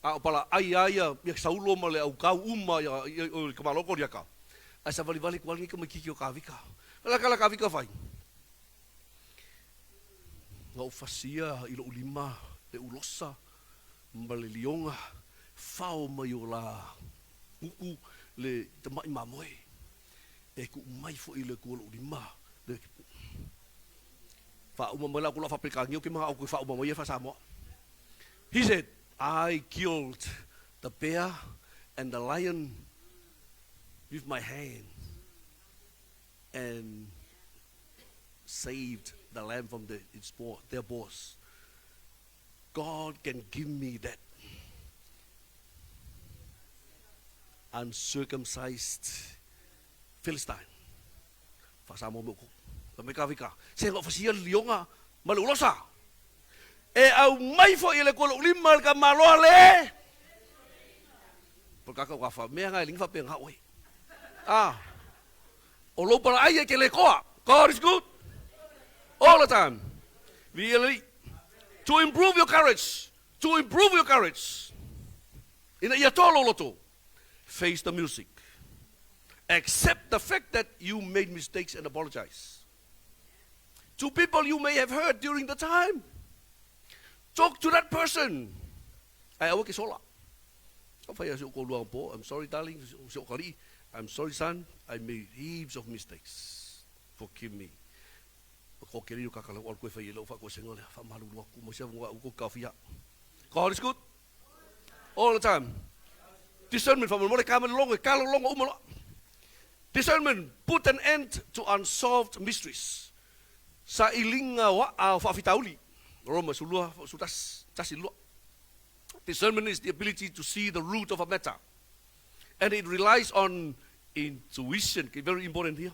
A o pala ai a ia ia Saulo ma le au kau uma ia ia o le kamalo ko riaka. Ai sa vali vali kualingi ka maikiki o Kavika. La kala Kavika fai. Nga u fasia i lou lima le ulosa ma le lioga fao mai o la uku le tamaʻi mamoe e kuʻu mai foʻi le Akua loʻu lima le Faauma mai la ku la Faapekania ke maha au ku faauma mai e Faa-Samoa. He said, I killed the bear and the lion with my hand and saved the lamb from the, its boss, their boss. God can give me that uncircumcised Philistine. Faa-Samoa me kou. Fai mai Kavika, se nga fasia le lioga ma le ulosa. E au mai foi e le kua lou lima le ka maloa le. Po kaka ka fa mea nga e lingi fa pe nga oe. Ah. O lou pala ai e ke le koa. God is good. All the time. Really. To improve your courage. To improve your courage. Ina ia toa lou loto. Face the music. Accept the fact that you made mistakes and apologize. To people you may have hurt during the time. Talk to that person. Ai aua ke sola. Ka whai a si o kōrua po. I'm sorry darling, si o kari'i. I'm sorry son, I made heaps of mistakes. Forgive me. Ko ke riro kakala o koe whai e lau whakoesenga lea, whamalulu aku, mo sia vonga au ko kawhia. God is good. All the time. Discernment, faamolemole ka ma le logo, ka le logo uma loa. Discernment, put an end to unsolved mysteries. Sailiga o aa o faafitauli. Roma 12, 11, 1, 2. Discernment is the ability to see the root of a matter. And it relies on intuition, okay, very important here,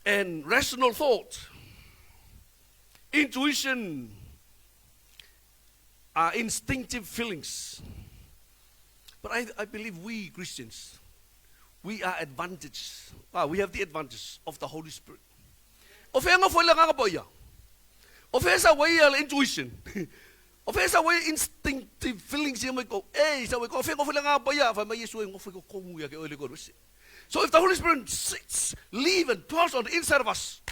and rational thought. Intuition are instinctive feelings. But I believe we Christians, we are advantaged. We have the advantage of the Holy Spirit. O fea gofo i le Agaga Paia? O fea sau ai le intuition? O fea sau ai instinctive feelings ia mai kou? E, sau ai kou. O fea gofo i le Agaga Paia? Fai mai Iesu e gofo i totonu ia ke oe le koe ese. So if the Holy Spirit sits, live and dwells on the inside of us,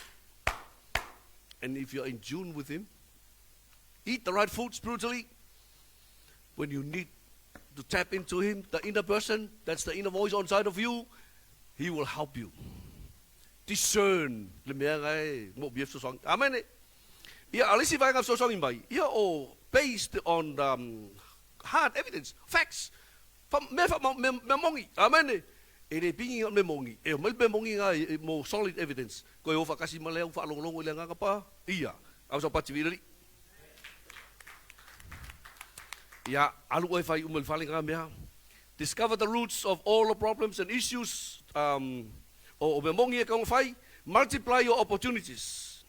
and if you're in tune with Him, eat the right food spiritually, when you need to tap into Him, the inner person, that's the inner voice on side of you, He will help you. Discern le mea ngai mo bia fesoasoani. Amen. Ia, a le isi vaega fesoasoani mai, ia o based on hard evidence, facts, fa, mea fa, mea, mea moni. Amen. E le pigi o mea moni, e o mai mea moni ngai mo solid evidence. Koe o whakasi ma le au whaalongolongo i le anganga pa, ia, au sa pati vila li. Ia, alu oe fai uma i le fale ngā mea. Discover the roots of all the problems and issues o mea moni e kaunga whai. Multiply your opportunities.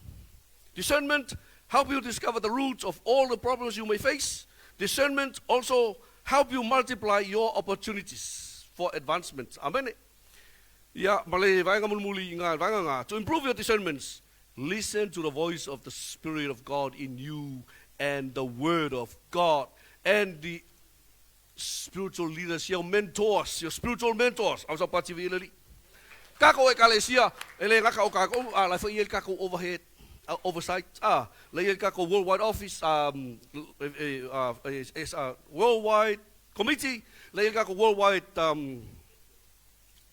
Discernment help you discover the roots of all the problems you may face. Discernment also help you multiply your opportunities for advancement. Amen. Ia, ma le vaega mulimuli i ngā vaega ngā. To improve your discernments, listen to the voice of the Spirit of God in you and the Word of God and the spiritual leaders, your mentors, your spiritual mentors. Au sa pati vi le Kako ekalesia, e le gata o kākou, a la foi i ai le kākou overhead, oversight, a, la i ai le kākou worldwide office, worldwide committee, la i ai le kākou worldwide,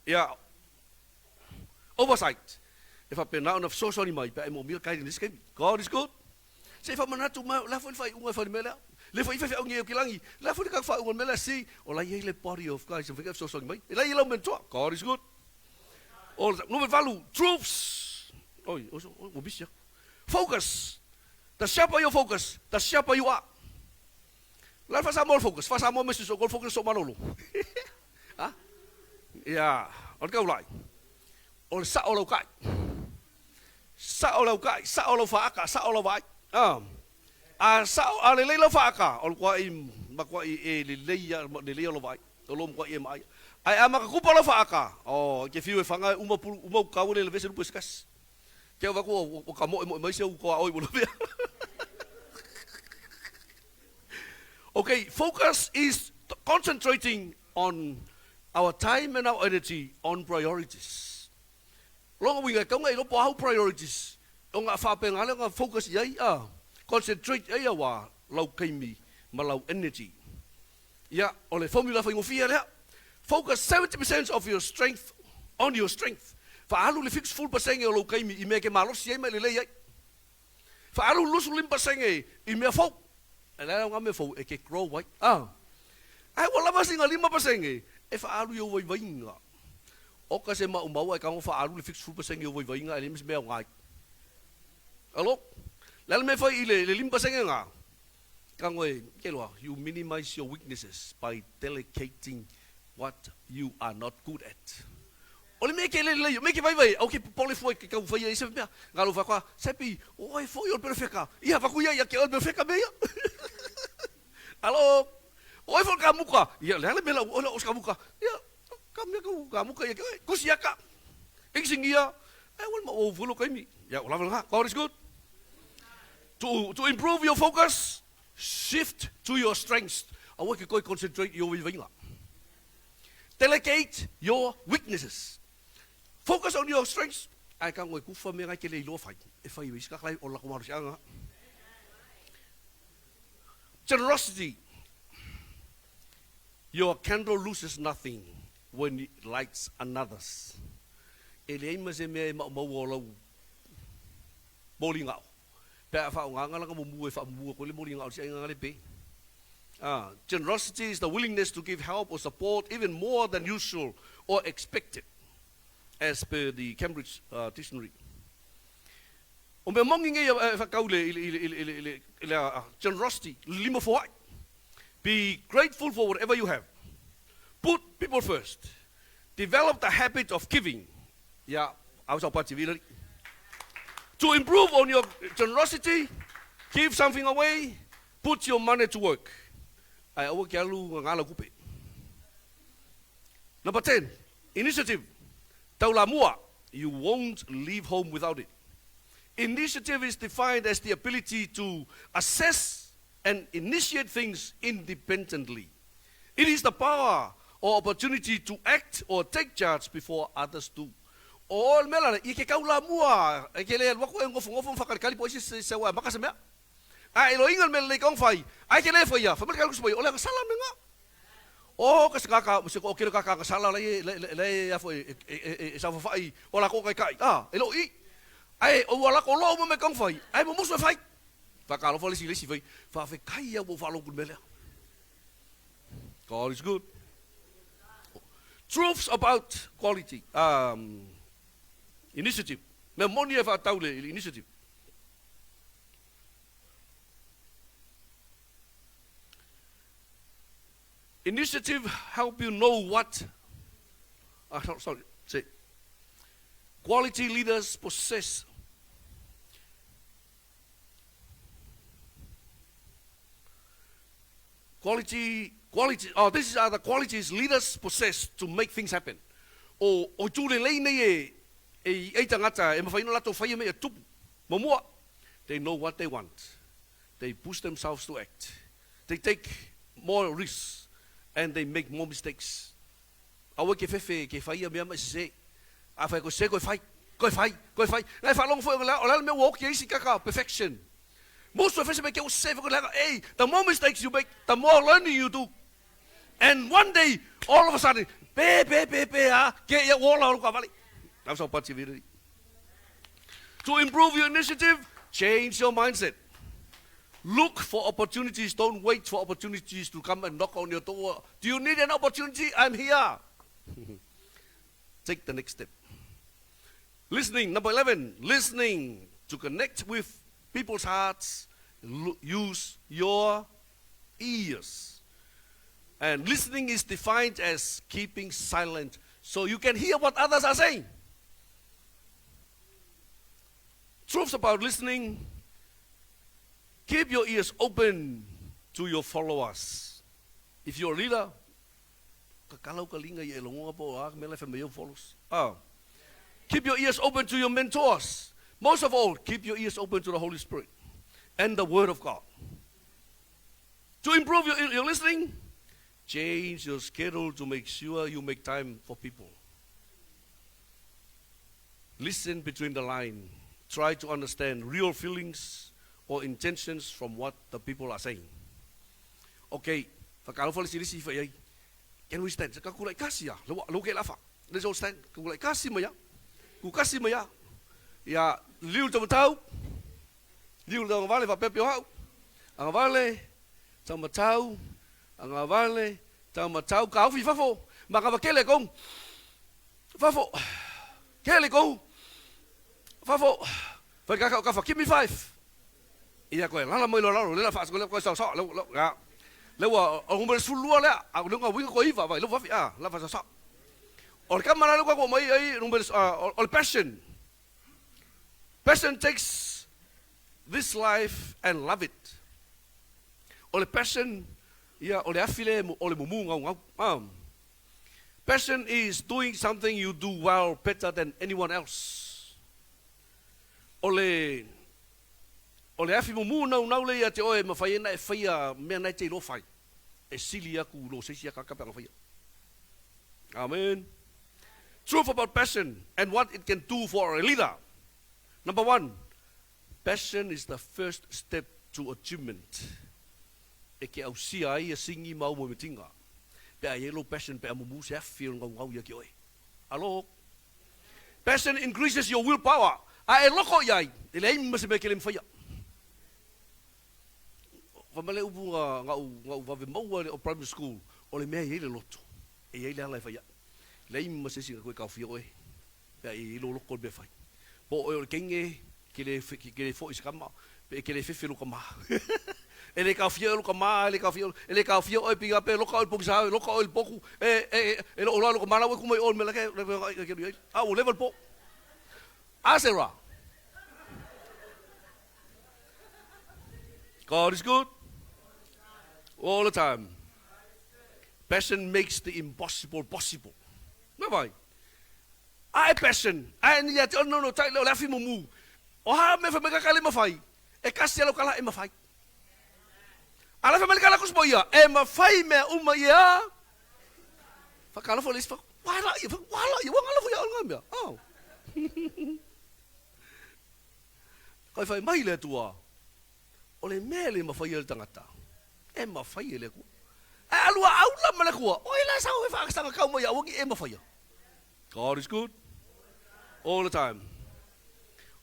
ia, oversight. E faapena ona fesoasoani mai pe a e moomia le guidance i se taimi. God is good. Se i faamanatu mai, o le a foi le faaiuga e fai i le mea lea? Le foi i faifeau nei o ke lagi, le a foi le tatou faaiuga i le mea lea? See, o la e i ai le body of Christ e mafai ona fesoasoani mai. E la e i ai lau mentor. God is good. O le numera 8, truths. Oi, oi, ua misi aku. Focus. The sharper your focus, the sharper you are. O le a le faa-Samoa o le focus? Faa-Samoa ma se soo, o le focus soo malolo. Ha? Ia, o le taulai. O le sao o lau kai. Sao lau kai, sao lau faaka, sao lau vaai. A, a sao, a lelei lau faaka, o le kuaʻi, matuaʻi e lelei a, lelei lau vaai. O lo matuaʻi e maai. Ae a makakupa lau faaka, oh, ke fiu e fanga e uma pulu, uma ukau le levese lupu e se kasi. Ke au vaku o ka moe moe mai se u koa oi mo mea. Okay, focus is concentrating on our time and our energy on priorities. Longa uiga e kaunga i ropo ahau priorities o nga whaapenga lea nga focus i ai a concentrate ai a wa lau kaimi ma lau energy. Ia, o le formula whaingofie lea. Focus 70% of your strength on your strength. Whaalu le 70% o lou kaimi i mea ke malosi ai ma e lelei ai. Whaalu 25% i mea fou. E leai nga mea fou e ke grow ai. A. Ae ua lava singa 5% e whaalu i ou waiwainga. Oka se maumau ae kago whaalu le 70% i ou waiwainga e leai ma se mea aoga ai. Alo? Le a le mea e fai i le 5% nga? Kago e, ke loa, you minimize your weaknesses by delegating what you are not good at. O le mea ke lelei, mea ke vaivai, au ke popole fua ke kau whaia i se mea. Ngā lau whakoa, Sepi, oi foi o le perewheka. Ia, whaku ia, ia ke o le perewheka mea ia. Alo, oi foi ka muka. Ia, le ale mea lau, oi lau ka muka. Ia, ka mea kau ka muka ia ke oi, kusi aka. Ingisingia, e wal ma o fulu kaimi. Ia, o lava nga, God is good. To improve your focus, shift to your strengths. Aua ke koe concentrate i o waiwainga. Delegate your weaknesses. Focus on your strengths. Ae ka ngoi kufa me ngai ke le iloa fai. E fai i ka klai o la ko anga. Generosity. Your candle loses nothing when it lights another's. E leai ma se mea e maumau o lau moli gao. Pe a whaonga langa mo mua e whaamua ko le moli gao si ai ngā le pe. Generosity is the willingness to give help or support even more than usual or expected, as per the Cambridge Dictionary. O mea moni nei e whakau le, i le, i le, i le, i le, i le, i le generosity, lima foai. Be grateful for whatever you have. Put people first. Develop the habit of giving. Ia, au sau pati vila. To improve on your generosity, give something away, put your money to work. Ai aua ke alu ngala kupe. Number 10, initiative. Taulamua, you won't leave home without it. Initiative is defined as the ability to assess and initiate things independently. It is the power or opportunity to act or take charge before others do. O le mea la, i ke taulamua, e ke le alu atu e nofonofo ma faakalikali po o ai se se ua e maka se mea. A e loiga le mea lelei ka ona fai, ae ke le faia, fai mai le kalukusi mai, o le agasala le mea lena. O ka se kaka, se toatele kaka agasala la e la e a foi e saofafai o latou taitai, a, e le o i. Ae o ua latou loa uma mea ka ona fai, ae momosu e fai. Faatalofa le isi i le isi, fai, faafetai au ua ou faalogo i le mea lea. God is good. Truths about quality, initiative. Mea moni e whaatau le initiative. Initiative help you know what, sorry, say, quality leaders possess Quality, quality, oh, these are the qualities leaders possess to make things happen. O, o itu lelei nei e, e i ai tagata e mafai ona latou faia mea ia tupu. Muamua, they know what they want. They push themselves to act. They take more risks and they make more mistakes. Aua ke fefe ke faia mea ma e sese. A fai koe sese koe fai, koe fai, koe fai. Na e faalogo foi o le a le mea ua oki ai isi kaka perfection. Most of us make ua sese foi leaga ei, the more mistakes you make, the more learning you do. And one day, all of a sudden, pe pe pe pe a, ke ia ua ola o lou taavale. Lau sau pati vili. To improve your initiative, change your mindset. Look for opportunities, don't wait for opportunities to come and knock on your door. Do you need an opportunity? I'm here. Take the next step. Listening, number 11, listening to connect with people's hearts, use your ears. And listening is defined as keeping silent so you can hear what others are saying. Truths about listening keep your ears open to your followers. If you're a leader, kakala u ka linga i e logoga po o a mea la e fai mai ai ou followers. Ah. Keep your ears open to your mentors. Most of all, keep your ears open to the Holy Spirit and the Word of God. To improve your, your listening, change your schedule to make sure you make time for people. Listen between the line. Try to understand real feelings or intentions from what the people are saying. Okay, whakaalofa le silisi i whai ai. Can we stand? Ka kula i kasi a. Lo lo ke lafa. Let's all stand. Ka kula i kasi mai a. Ku kasi mai a. Ia liu tamatau. Liu le agavale faapea pio hau. Agavale, taumatau, agavale, taumatau, ka ofi fafo, ma ka wakele kou. Fafo, kele kou. Fafo, whai kakau kafa, give me five. Ia koe, lala mai lo lalo, lela whaas, koe sao sao, leu, leu, ia. Leu a, o ngumere sefulu lua lea, a leu ngā winga koe iva, vai, leu wafi, a, la wha sao sao. O le kama la leu kako mai ai, numere, o le passion. Passion takes this life and love it. O le passion, ia, o le afi le, o le mumu ngau ngau. Passion is doing something you do well better than anyone else. O le, o le afi mumu naunau le ia te oe mawhai ena e whaia mea nei te ilo whai. E sili aku lo seisi aka kape anga whaia. Amen. Truth about passion and what it can do for a leader. Number one, passion is the first step to achievement. E ke ausia ai e singi mau mo metinga. Pe a yellow passion pe a mumu se afi o ngau ngau ia ki oe. Alo. Passion increases your willpower. A e loko iai, e leai ma se mea ke le mawhaia. Fai mai le upu nga, nga u, nga u vave maua le o primary school, o le mea e iai le loto, e iai le ala e fai ai. Leai ma se isi nga koe kaofia oe, pea e iai lou loko le mea e fai. Po o oe o le kenge, Ke le, ke le foʻi i se kama, pe e ke le fefe lou kamā. E le kaofia oe lou kamā, e le kaofia, e le kaofia oe piga pe loka oe i le pogisa e loka oe i le poku, e, e, e loo loa lou kamā la ua e ku mai oe i le mea la ke, ke, ke, ke, a ua leva le po. A Sarah. God is good all the time. Passion makes the impossible possible. Nā vai. A e passion, a e ni ia te ono no tai leo le afi mumu. O ha me whameka ka le mawhai, e kasi alo kala e mawhai. A la whameka la kusmo ia, e mawhai mea uma ia. Whakalofo le isi wha, wala ia, wala ia, wangala fo ia o ngā mea. Oh. Kai whai mai le Atua, o le mea le mawhai e le tangata, e mawhai e le Atua. E alua aula ma le Atua, o e la sau e whaakasanga kau mai au e mawhai. God is good all the time.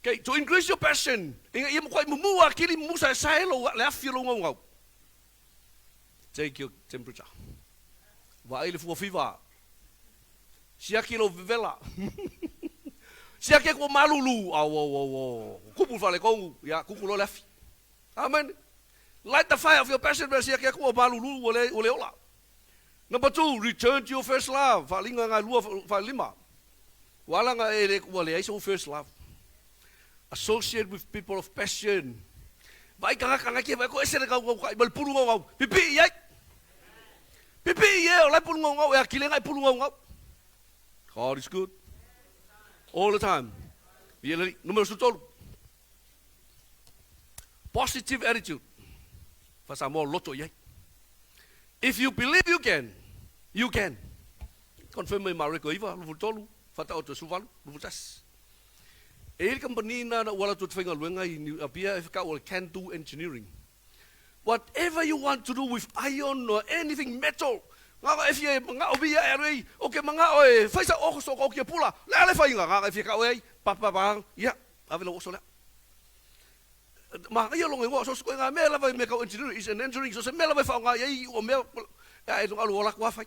Okay, to increase your passion, inga ia makuai mumu a kili mumu sa sae lo le afi lo ngau ngau. Take your temperature. Vaai le fua fiva. Siaki lou vevela. Siaki aku o malulu. Au, au, au, au. Kupu le faalekogu. Ia, kuku loa le afi. Amen. Light the fire of your passion, mea siaki aku o malulu ua le, ua le ola. Number two, return to your first love. Faaliga nga lua, faalima. Ua ala nga e le, ua leai sou first love. Associate with people of passion. Vaai tagata nga kia vaai ko ese le gaugau kai ma le pulu gaugau. Pipii i ai. Pipii e, o la e pulu gaugau, e akile nga e pulu gaugau. God is good. All the time. Ia le numero 13. Positive attitude. Faa-Samoa loto i ai. If you believe you can, you can. Confirm mai Mareko 9, 23, faataoto 18, 21. E i ai le kamupani na na ua alu atu e te faigaluega i Apia e whakau o le Can Do Engineering. Whatever you want to do with iron or anything metal, ngaka e fia e mangao mi ia e alu ai, o ke mangao e fai sa oko so ko kia pula, le ale fai nga ngaka e fia kau e ai, pa pa pa, ia, ave lau oso lea. Ma ia longa ingoa, so se koe nga mea lava i mea kau engineering, is an engineering, so se mea lava e whaonga i ai o mea, e lunga alu o laku a fai.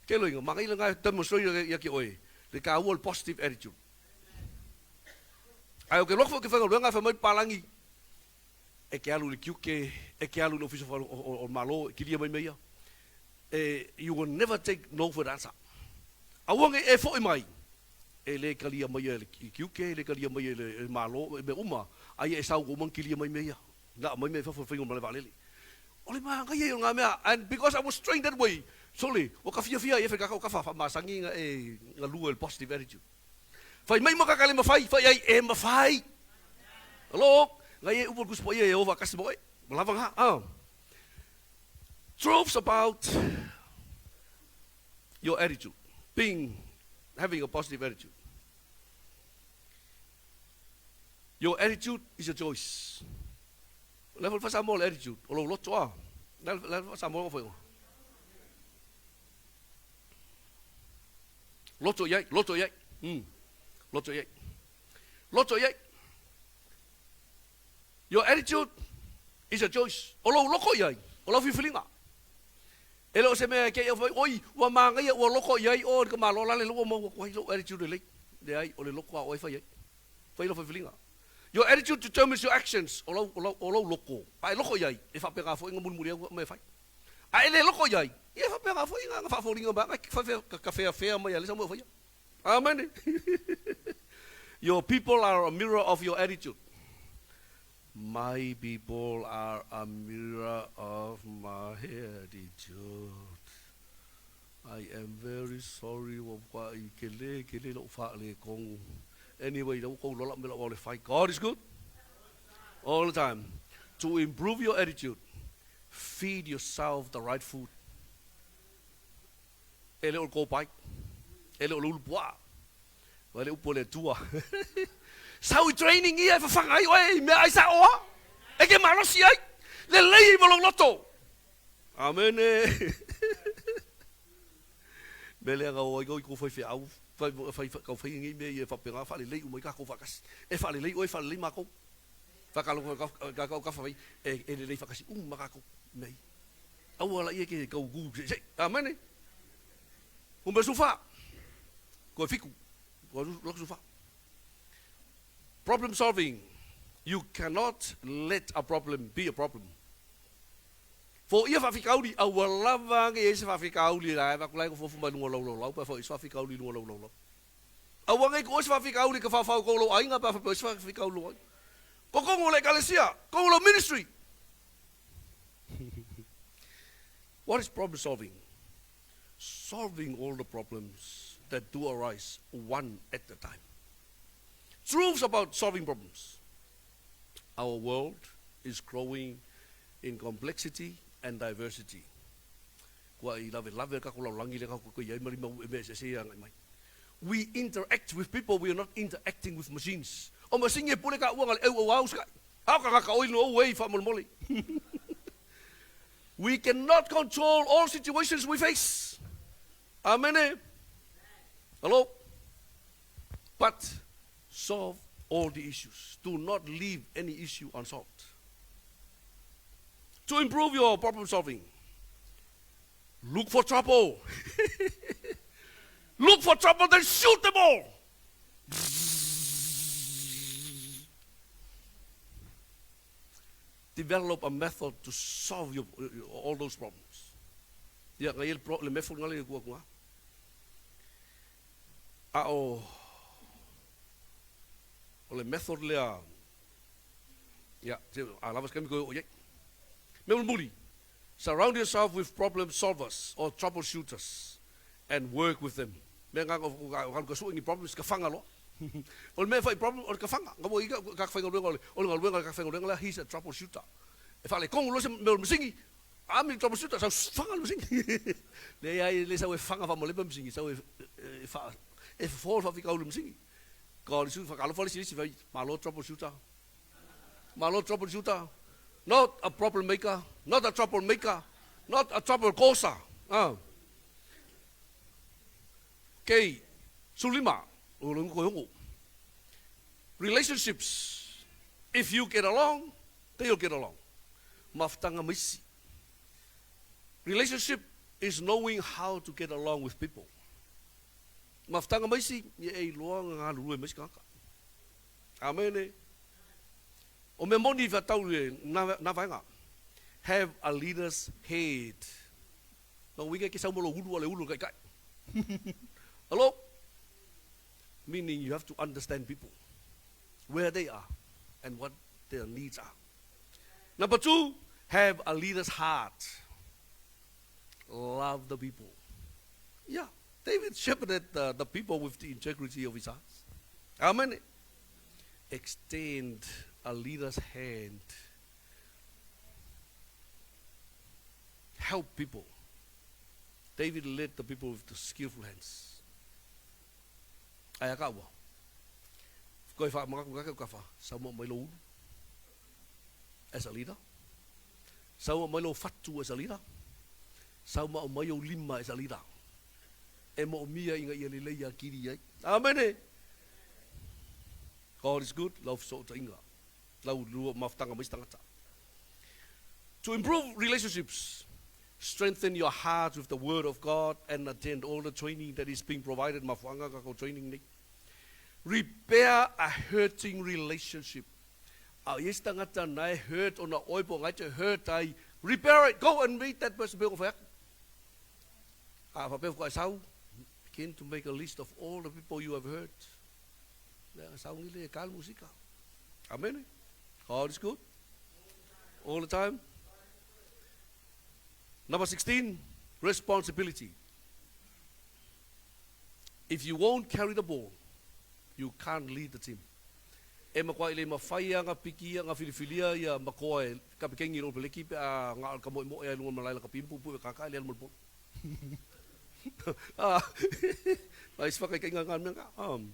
Ke loinga, ma ngai nga demonstrate ia ki oe, le ka ua le positive attitude. Ai o ke loku fo ke whainga luenga, whai mai palangi, E ke alu i le tiute, e ke alu i le ofisa o le Malo e kilia mai mea ia. E, you will never take no for an answer. Aua nei e foʻi mai, e le kalia mai e le tiute, e le kalia mai e le Malo, e mea uma, aia e sau uma kilia mai mea ia. Na aumai mea i fafo i le faiga o le malae vaalele. O le magaia ia o nga mea, and because I was trained that way, sole, ua ka fiafia ai e fai kakau ka faamasagi nga e galue i le positive attitude. Fai mai ma ka le mafai, fai ai e mafai. Hello, ngai e upu o le Tusi Paia e ova kasi ma oe. Ua lava nga. Ah. Truths about your attitude, being having a positive attitude. Your attitude is a choice. Le fa sa mo le attitude, o lou loto a. Le fa sa mo foi. Loto iai, loto iai. Loto iai. Loto i ai. Your attitude is a choice. O lou loko i ai, o lau filifiliga. E le o se mea e kei au fai, oi, ua magaia, ua loko i ai, oh, ka malo lale lua mau aku ai, lou attitude lelei. Leai, o le loko a oe fai ai. Fai lau filifiliga. Your attitude determines your actions. O lau, o lau, o lou loko. A e loko i ai, e faapena foi nga mulimuli au mea e fai. A e le loko i ai, ia e faapena foi nga, nga faafoliga mai, nga ka feafea mai a le sa mea o faia. Amen. Your people are a mirror of your attitude. My people are a mirror of my attitude. I am very sorry ua ua i kele kele lou faaletonu. Anyway, ua kou lola me lau le fai. God is good all the time. To improve your attitude, feed yourself the right food. E le o le kōpae, e le o le ulu puaa, o le upu a le Atua. Sau i training ia e fafaga ai oe i meaai saoa, e ke malosi ai, lelei ai ma lou loto. Amene. Mea lea na o ai i kou faifeau, fai, fai, kau fai nei mea ia e faapena, faalelei uma ai kākou faatasi. E faalelei oe, faalelei mākou. Whakalogo kākou ka whai, e, e lelei whakasi uma kākou mea ia. Aua la ia ke kau ku se se. Amene. Numero sufa. Koe fiku. Koe loko sufa. Problem solving. You cannot let a problem be a problem. Foia faafitauli, aua lava age i ai se faafitauli la e avatu la e nofonofo mai luga o lau laulau pe a foia se faafitauli i luga o lau laulau. Aua ne i tuua se faafitauli e te faofao i tou lou aiga pe a faapea o ai se faafitauli i lou aiga. Totonu o le Ekalesia, totonu o lau ministry. What is problem solving? Solving all the problems that do arise one at a time. Truths about solving problems. Our world is growing in complexity and diversity. Kua i lawelawe le tatou lalolagi lea tatou te i ai ma lima ua mea eseese ia agai mai. We interact with people, we are not interacting with machines. O masini e pule taua na le auauau usikai. A o tagata oi no way faamolemole. We cannot control all situations we face. Amene. Hello? But solve all the issues. Do not leave any issue unsolved. To improve your problem solving, look for trouble. Look for trouble, then shoot them all. Develop a method to solve your, all those problems. Ia, ngai le, le method ngale kua kua. A o o le method lea, ia, a lava se taimi toe oo i ai. Mea mulimuli, surround yourself with problem solvers or troubleshooters and work with them. Mea nga o ka sue ni problems ka fanga loa. O le mea e fai problem o le ka fanga. Nga mo ika ka whaingaluenga o le o le galuega le ka whaingaluenga lea he's a troubleshooter. E faaletonu loa se mea o le masini, a mi troubleshooter sau fanga le masini. Leai le sau e fanga faamalepe masini, sau e e e fofo le faafitauli o le masini. Ka le sui whakalofa le isi fai malo troubleshooter. Malo troubleshooter. Not a problem maker, not a trouble maker, not a trouble causer. Ah. Okay, 15, o le nguko yongo. Relationships. If you get along, they'll get along. Mafutanga maisi. Relationship is knowing how to get along with people. Mafutanga maisi, ia e iloa nga galulue maisi kaka. Amene. O mea moni i whatau e na vaenga. Have a leader's head. No winga ke sau mo lo ulu a le ulu kai kai. Hello? Meaning you have to understand people. Where they are and what their needs are. Number two, have a leader's heart. Love the people. Yeah, David shepherded the, the people with the integrity of his heart. Amen. Extend a leader's hand. Help people. David led the people with the skillful hands. Ai a ka ua. Koe wha mangaku kake ka wha. Sau mo mai lo ulu. As a leader. Sau mai lo fatu as a leader. Sau ma mai o lima as a leader. E mo mia inga ia lelei ia kiri ai. Amen. God is good. Lau fesootaiga. Lau lua mafutaga mai se tagata. To improve relationships, strengthen your heart with the word of God and attend all the training that is being provided. Mafuaaga ka kou training nei. Repair a hurting relationship. A i ai se tagata na e hurt ona oe po o ngai te hurt ai, repair it, go and meet that person pe o whai aku. A whapea whakae sau, begin to make a list of all the people you have hurt. Lea sauni le ka le musika. Amen. God is good. All the time. Number 16, responsibility. If you won't carry the ball, you can't lead the team. E makuaʻi le mawhai a nga piki a nga filifilia ia makoa e kapekengi ro peleki pe a nga ka moemoe ai lunga malaila ka pimpu pu e kaka le mo polo. Ah, ai se whakaikainga ngā mea ngā.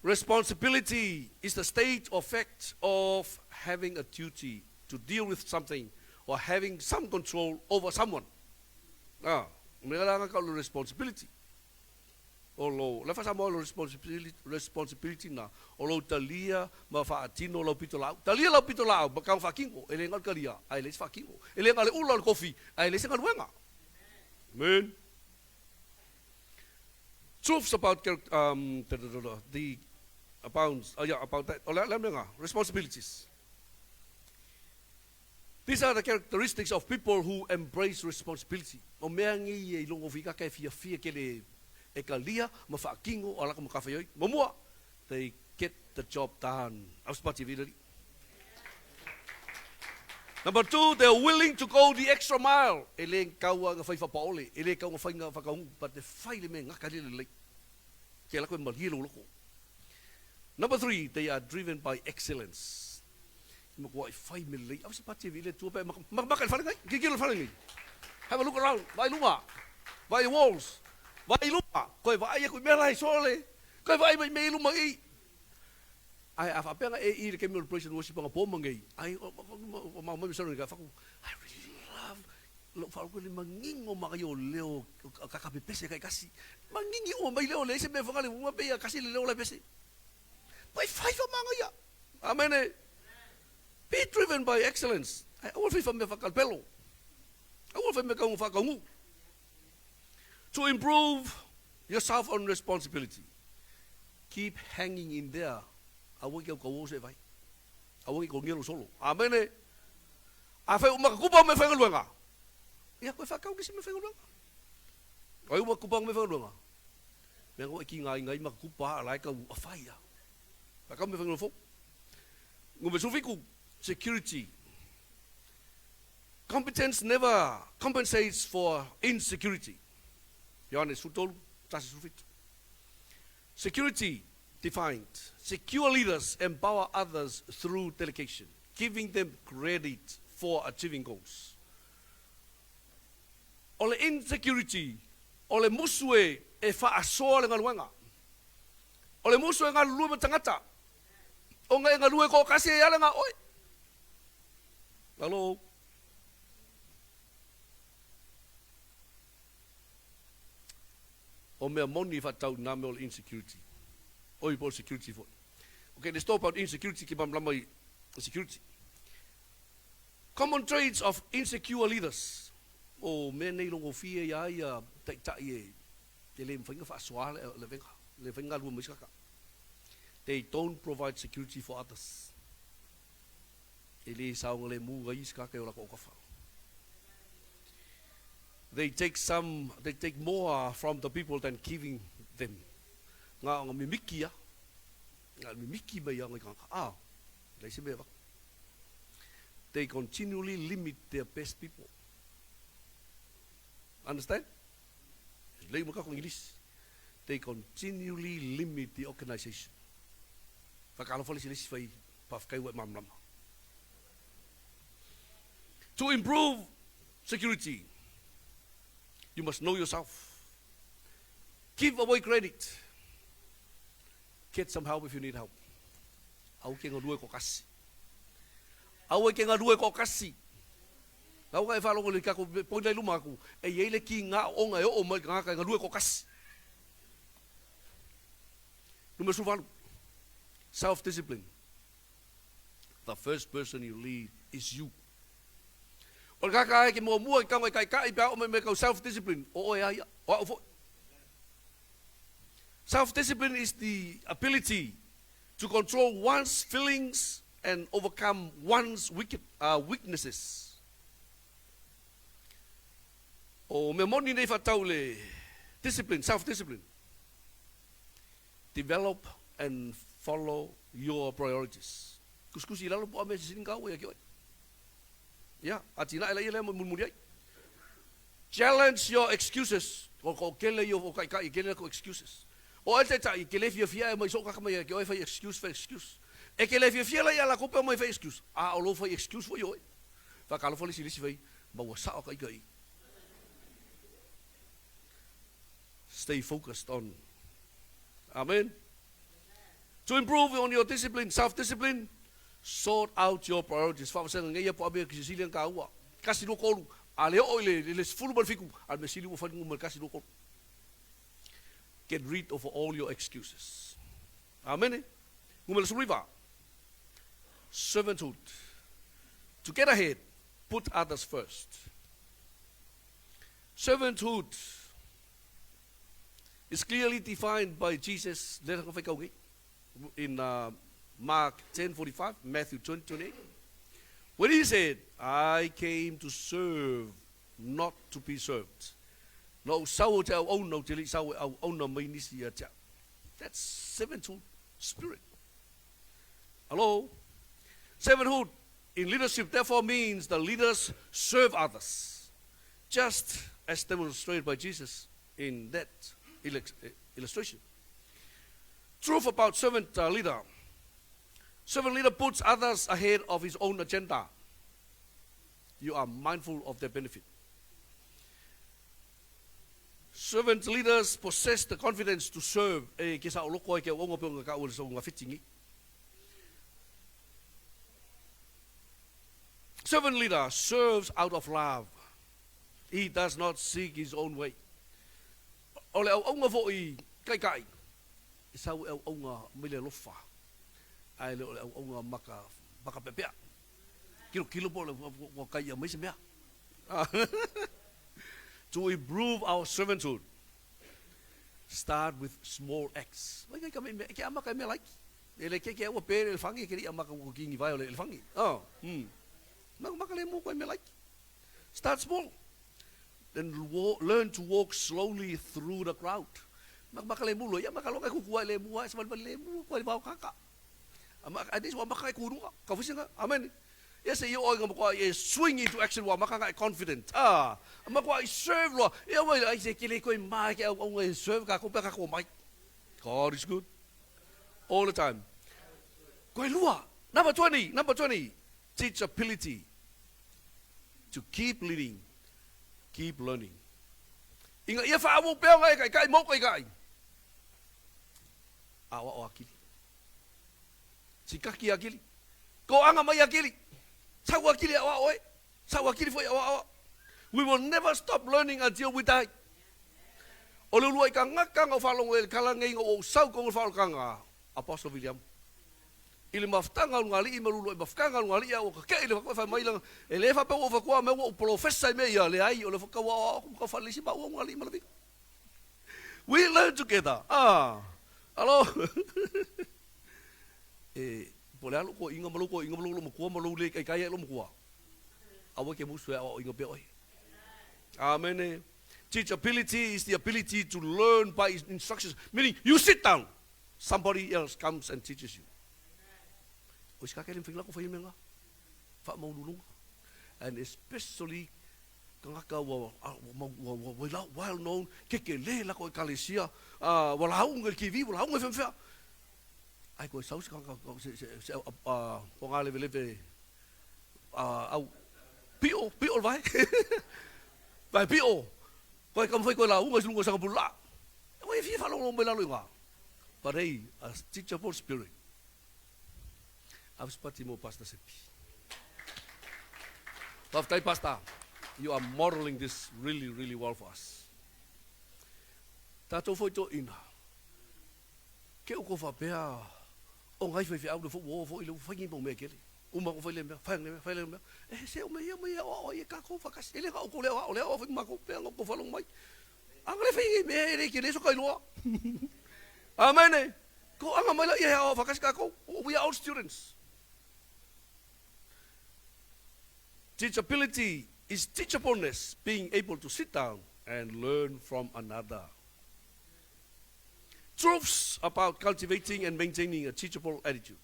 Responsibility is the state or fact of having a duty to deal with something or having some control over someone. Ah, mea la ngā ka responsibility. O lo, le whasa mo responsibility, responsibility na, o lo talia ma whaatino lau pito lau. Talia lau pito lau, ma kau whakingo, e le ngal kalia, ai le whakingo. E le ngale ula o le kofi, ai le se ngaluenga. Amen. Truths about the abounds, oh yeah, about that. O le, le mea responsibilities. These are the characteristics of people who embrace responsibility. O mea nei e iloga o whikaka e fiafia kele e kalia ma whaakingo o alaka makawhaioi. Muamua, they get the job done. Ausipati vilari. Number two, they are willing to go the extra mile. E le kaua nga whai whapaole, e le kau nga whai nga whakaungu, but te whai le me ngaka lele lei. Ke lako e malie lo loko. Number three, they are driven by excellence. Ma kua i whai me lei. Au se pati e vile tua pe maka maka le whare ngai. Kiki le whare ngai. Have a look around. Vai luma. Vai walls. Vai luma. Koe vai aku mea lai sole. Koe vai mai me luma i. Ai a whaapeanga e i le kemi o le praise and worship anga pōma ngei. Ai o o ma mai solo ka whaku. I really love lo whaku le mangingo ma o leo kaka pese kai kasi. Mangingi o mai leo le se me whangale uma pe kasi le leo le pese. Pai whai wha manga ia. Amen. Be driven by excellence. Ai aua whai wha me whakalpelo. Aua whai me kaunga whakaungu. To improve yourself on responsibility. Keep hanging in there. Aua ki au kau se vai. Aua ki ko ngelo solo. Amen. A whai uma kupa me whai ngaluenga. Ia koe whakau ki se me whai ngaluenga. Ai uma kupa me whai ngaluenga. Me ngau e ki ngā inga i makakupa a lai kau a whai ia. Whakau me whai ngaluenga fo. Ngume sufiku, security. Competence never compensates for insecurity. Ioane 13, 1 Security defined. Secure leaders empower others through delegation, giving them credit for achieving goals. O le insecurity, o le musu e e whaasoa le ngaluenga. O le musu e ngalulue ma tangata. O ngai ngalue ko kasi e ale ngā oi. Hello. O mea moni whaatau nā mea o le insecurity. Oi po security foi. Okay, let's talk about insecurity ki mamlama i security. Common traits of insecure leaders. O mea nei longo fia ia ia taitai e te le mwhainga whaasoa le, le venga, le whainga lua maiskaka. They don't provide security for others. E le saonga le mū ngai iskaka e o lako o kawha. They take some, they take more from the people than giving them. Ngā nga mimiki ia, ngā mimiki mai ia ngai kanga. Ah, lei se mea waka. They continually limit their best people. Understand? Lei mo kako English. They continually limit the organization. Whakaalofa le si whai pawhakai ua e mamlama. To improve security, you must know yourself. Give away credit. Get some help if you need help. Au ke ngalue ko kasi. Au ke ngalue ko kasi. Lau ka e whalongo le kako poina i luma aku. E iei le ki ngā onga e o mai ngā ka ngalue ko kasi. Numero suvalu. Self-discipline. The first person you lead is you. O le kaka ai ke mua mua ki kaunga i kai kai pe ao me me kau self-discipline. O oe aia. O au foi. Self-discipline is the ability to control one's feelings and overcome one's wicked, weaknesses. O mea moni nei whatau le discipline, self-discipline. Develop and follow your priorities. Kusikusi i lalo po a mea sisiling kau ia ki oi. Ia, a tina e la ia lea mo mulmuli ai. Challenge your excuses. O ko kele i o kai kai kele ko excuses. O ai te tai ke le fia fia e mai so ka mai ke oi fai excuse fai excuse. E ke le fia fia la ia la ko pe mai fai excuse. A o lo fai excuse fo i oi. Fa ka lo fo le si le si fai ma ua sao kai kai. Stay focused on. Amen. To improve on your discipline, self-discipline, sort out your priorities. Whawasenga ngai po abe ki Cecilia ka ua. Kasi no kolu. A le o le le sefulu ma le fiku. A le mesili ua wharingu ma le kasi no kolu. Get rid of all your excuses. Amen. Ngumela suriva. Servanthood. To get ahead, put others first. Servanthood is clearly defined by Jesus in Mark 10:45, Matthew 20:28. When he said, I came to serve, not to be served. Na ou sau ou te auauna, ou te le i sau e auauna mai nisi ia te au. That's servanthood spirit. Hello? Servanthood in leadership therefore means the leaders serve others, just as demonstrated by Jesus in that illustration. Truth about servant leader. Servant leader puts others ahead of his own agenda. You are mindful of their benefit. Servant leaders possess the confidence to serve. E ke sa oloko ai ke auaunga pe o nga ka ua le so nga fiti. Servant leader serves out of love. He does not seek his own way. O le auaunga foʻi kaikai, e sau e auaunga mai le alofa, ae le o le auaunga maka, maka peapea. Kilokilo po o le ua kai ia mai se mea. To improve our servanthood, start with small acts. Mai kai ka me ke ama kai mea laiki. E le ke ke aua pe le whangi ke ri ama ka kingi vai o le whangi. Oh. Maka maka le mo koe mea laiki. Start small. Then learn to walk slowly through the crowd. Maka maka le mulo ia maka loka kuku ai le mua sa wali le mua koe vao kaka. Ama ai dis wa maka e kurunga. Ka fusinga. Amen. Ia se ia oinga mo e swing into action wa maka ngai confident. Ah, ama ko ai serve lo. Ia wai ai se kele koe mai ke au au e serve ka ko pe ka ko mai. God is good. All the time. Koe lua. Number 20, number 20. Teachability. To keep leading, keep learning. Inga ia whaawau pea ngai kai kai mau kai kai. Awa o akili. Sikaki akili. Ko anga mai akili. Sau akili awa oe. Sau akili foi awa awa. We will never stop learning until we die. O le ulua i ka ngaka ngau whalongo e le kala ngei ngau o sau ko ngau whalokanga. Apostle William. I le mafutaga o lugalii ma luluai mafutaga o lugalii a ua kakeʻi le fakoa e fai mai lana, E lē faapea ua ou fakoa mea ua ou polofesa i mea ia, leai, o le kau aoao aku ma kau faaleleisi maua lugalii ma laviga. We learn together. Ah, alo. E, po o le a lou toeaiga ma lou toeaiga ma lou loomatua ma lou lē taitai ai loomatua, aua e te musu e aoaoina pea oe. Amene. Teachability is the ability to learn by instructions, meaning you sit down. Somebody else comes and teaches you. O isi kake le mawhai lako whai mea ngā. Whaamaululunga. And especially kangaka ua, ua, ua, ua, ua well known, keke le lako e kalesia, ua launga i le TV, ua launga i whemwhea. Ai koe sau se kangaka, se, se, se, po ngā leve leve, au, pio, pio le vai. Vai pio. Koe ka mawhai koe launga i lunga sanga pula. Koe e fia whalongo mai lalo i ngā. But hey, a teachable spirit. Ave se pati mo Pastor Sepi. Faafetai Pastor. You are modeling this really, really well for us. Tātou foi toeaiina. Ke o ko faapea o ngai faifeau le fo ua o foi le ua fai nei mau mea kele. Uma ko fai le mea, fai le mea, fai le mea. E se o mea ia mai ia o ia kākou whakasi. E le ka o ko leo a o leo a fai mākou pea ngā ko whalongo mai. Anga le whai mea e le ke le so kai loa. Amen. Ko anga mai la ia hea o whakasi kākou. We are all students. Teachability is teachableness, being able to sit down and learn from another. Truths about cultivating and maintaining a teachable attitude.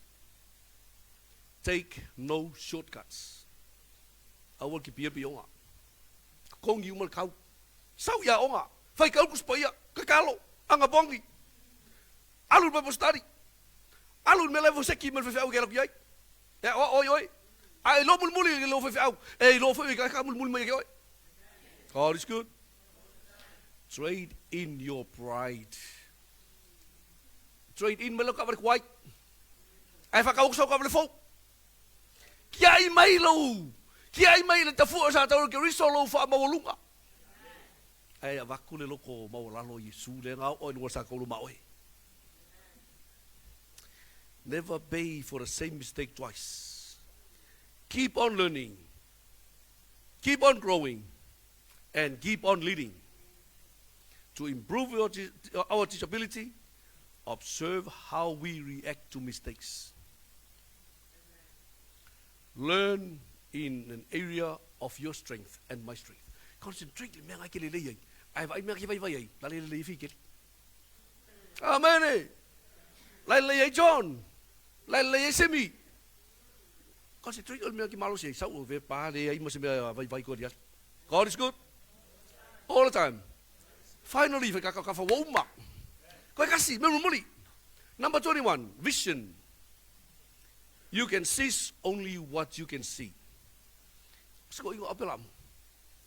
Take no shortcuts. Aua ke pia pia onga. Kongi uma le kau. Sau ia onga. Fai kau kuspa ia. Kakalo. Anga bongi. Alu le Bible study. Alu le mea la e foseki ma le faifeau ke alu atu i ai. E aoao ai oe. A e iloa mulimuli i lou faifeau, e iloa foi e ka mulimuli mai ia te oe. God is good. Trade in your pride. Trade in mai lau kaavale tuai. Ae whakaoko sau kaavale fou. Kiai mai lou, kiai mai le tafua o sa tau ke riso lou whaamaualunga. Ae avatu le loko maualalo i Iesu le nga o i sa kaulu ma oe. Never pay for the same mistake twice. Keep on learning. Keep on growing. And keep on leading. To improve our teachability, observe how we react to mistakes. Learn in an area of your strength and my strength. Concentrate i le mea nga e ke lelei ai, ae vaai mea ke vaivai ai, la le lelei ai fikeli. Amen. La lelei ai John, la lelei ai Semi. Concentrate o le mea ke malosi ai, sau o ve pa le ai ma se mea vaivai ko ali. God is good all the time. Finally, fai ka ka fa uma. Koe kasi, me muli. Number 21, vision. You can seize only what you can see. Se ko ingo apela mo.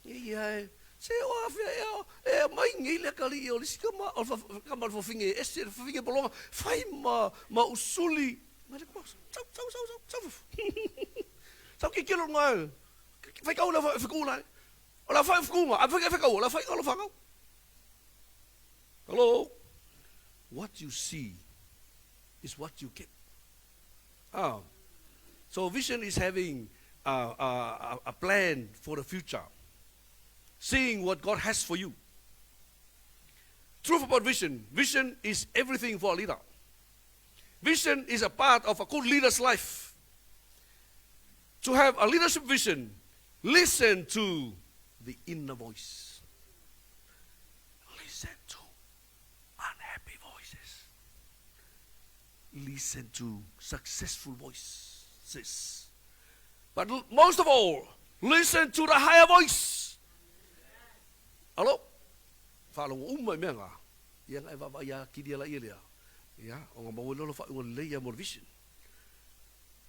Ia e se o afea e e mai ngei le kali i o lisi ka ma o ka ma fo finge e se fo finge bolonga fai ma ma usuli ma le kwa sau sau sau sau sau sau ki kilo ngai fai kau la fai ku la o la fai ku ma fai fai kau la fai kau la fai kau. Hello, what you see is what you get. So vision is having a plan for the future, seeing what God has for you. Truth about vision. Vision is everything for a leader. Vision is a part of a good leader's life. To have a leadership vision, listen to the inner voice. Listen to unhappy voices. Listen to successful voices. But most of all, listen to the higher voice. Alo? Whaalogo uma i mea ngā. Ia ngai vava ia kiri ala ia lea. Ia, o ngā maua lolo wha lei ia mo vision.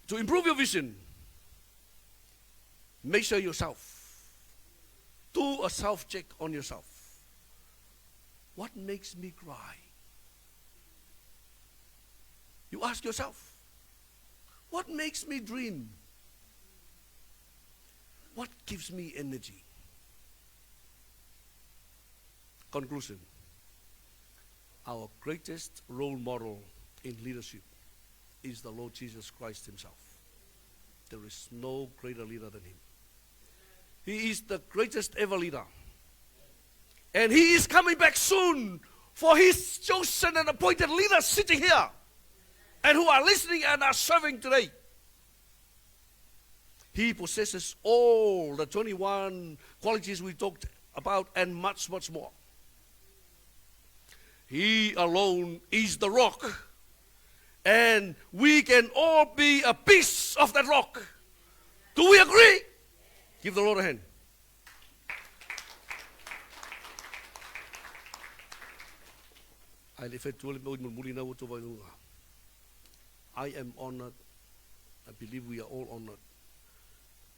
To improve your vision, measure yourself. Do a self-check on yourself. What makes me cry? You ask yourself, what makes me dream? What gives me energy? Conclusion. Our greatest role model in leadership is the Lord Jesus Christ himself. There is no greater leader than him. He is the greatest ever leader. And he is coming back soon for his chosen and appointed leaders sitting here and who are listening and are serving today. He possesses all the 21 qualities we talked about and much, much more. He alone is the rock. And we can all be a piece of that rock. Do we agree? Give the Lord a hand. Ai le whetua le mea mulimuli na ua vai lunga. I am honored, I believe we are all honored,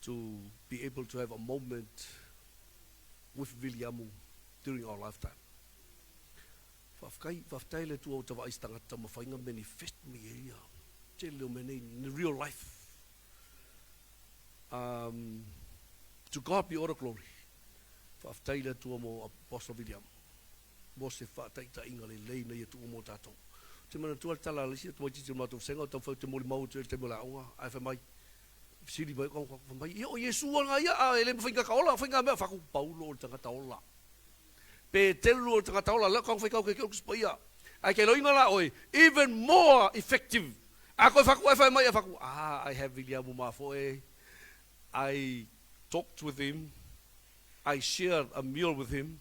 to be able to have a moment with Viliamu during our lifetime. Whawhkai, whawhtai le tua o tawa ai tangata ma whainga manifest me ia. Te leo me nei in real life. To God be all the glory. Whawhtai le tua mo Apostle Viliamu. Mo se whaataita inga le lei na ia tuu mo tātou. Te mana tua tala le sia tuma titi o mātou senga o tau whau te mori mau te te mula onga. Ai whai mai. Siri mai kong whai mai. Ia o Yesu nga ia a ele whainga ka ola whainga mea whaku Paulo o le tangata ola. Pe telu o le tangata ola la kong whai kau ke ke o ia. Ai ke loinga la oi even more effective. A koe whaku ai whai mai a whaku. Ah, I have Viliamu Mafoe. I talked with him. I shared a meal with him.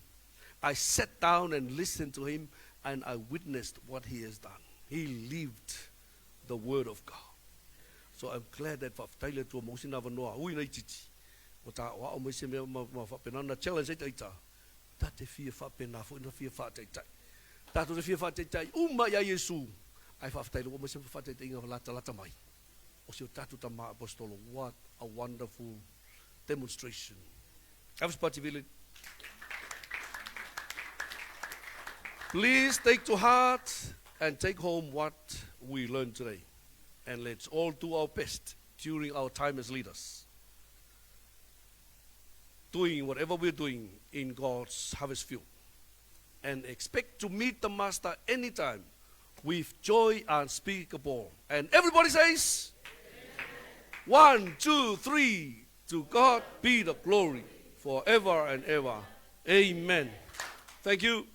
I sat down and listened to him, and I witnessed what he has done. He lived the word of God. So I'm glad that whawhtai le tua mausi nā wanoa, ui nei titi. O tā o ao mai se mea ma, ma whapena na challenge ai taita. Tā te fia whapena fo ina fia whātaitai. Tā te fia whātaitai, uma ia Yesu. Ai whawhtai le ua mai se whātaitai inga lata lata mai. O se o tātou tama apostolo. What a wonderful demonstration. Vili. Please take to heart and take home what we learned today. And let's all do our best during our time as leaders. Doing whatever we're doing in God's harvest field. And expect to meet the Master anytime with joy unspeakable. And everybody says, Amen. 1, 2, 3, to God be the glory forever and ever. Amen. Thank you.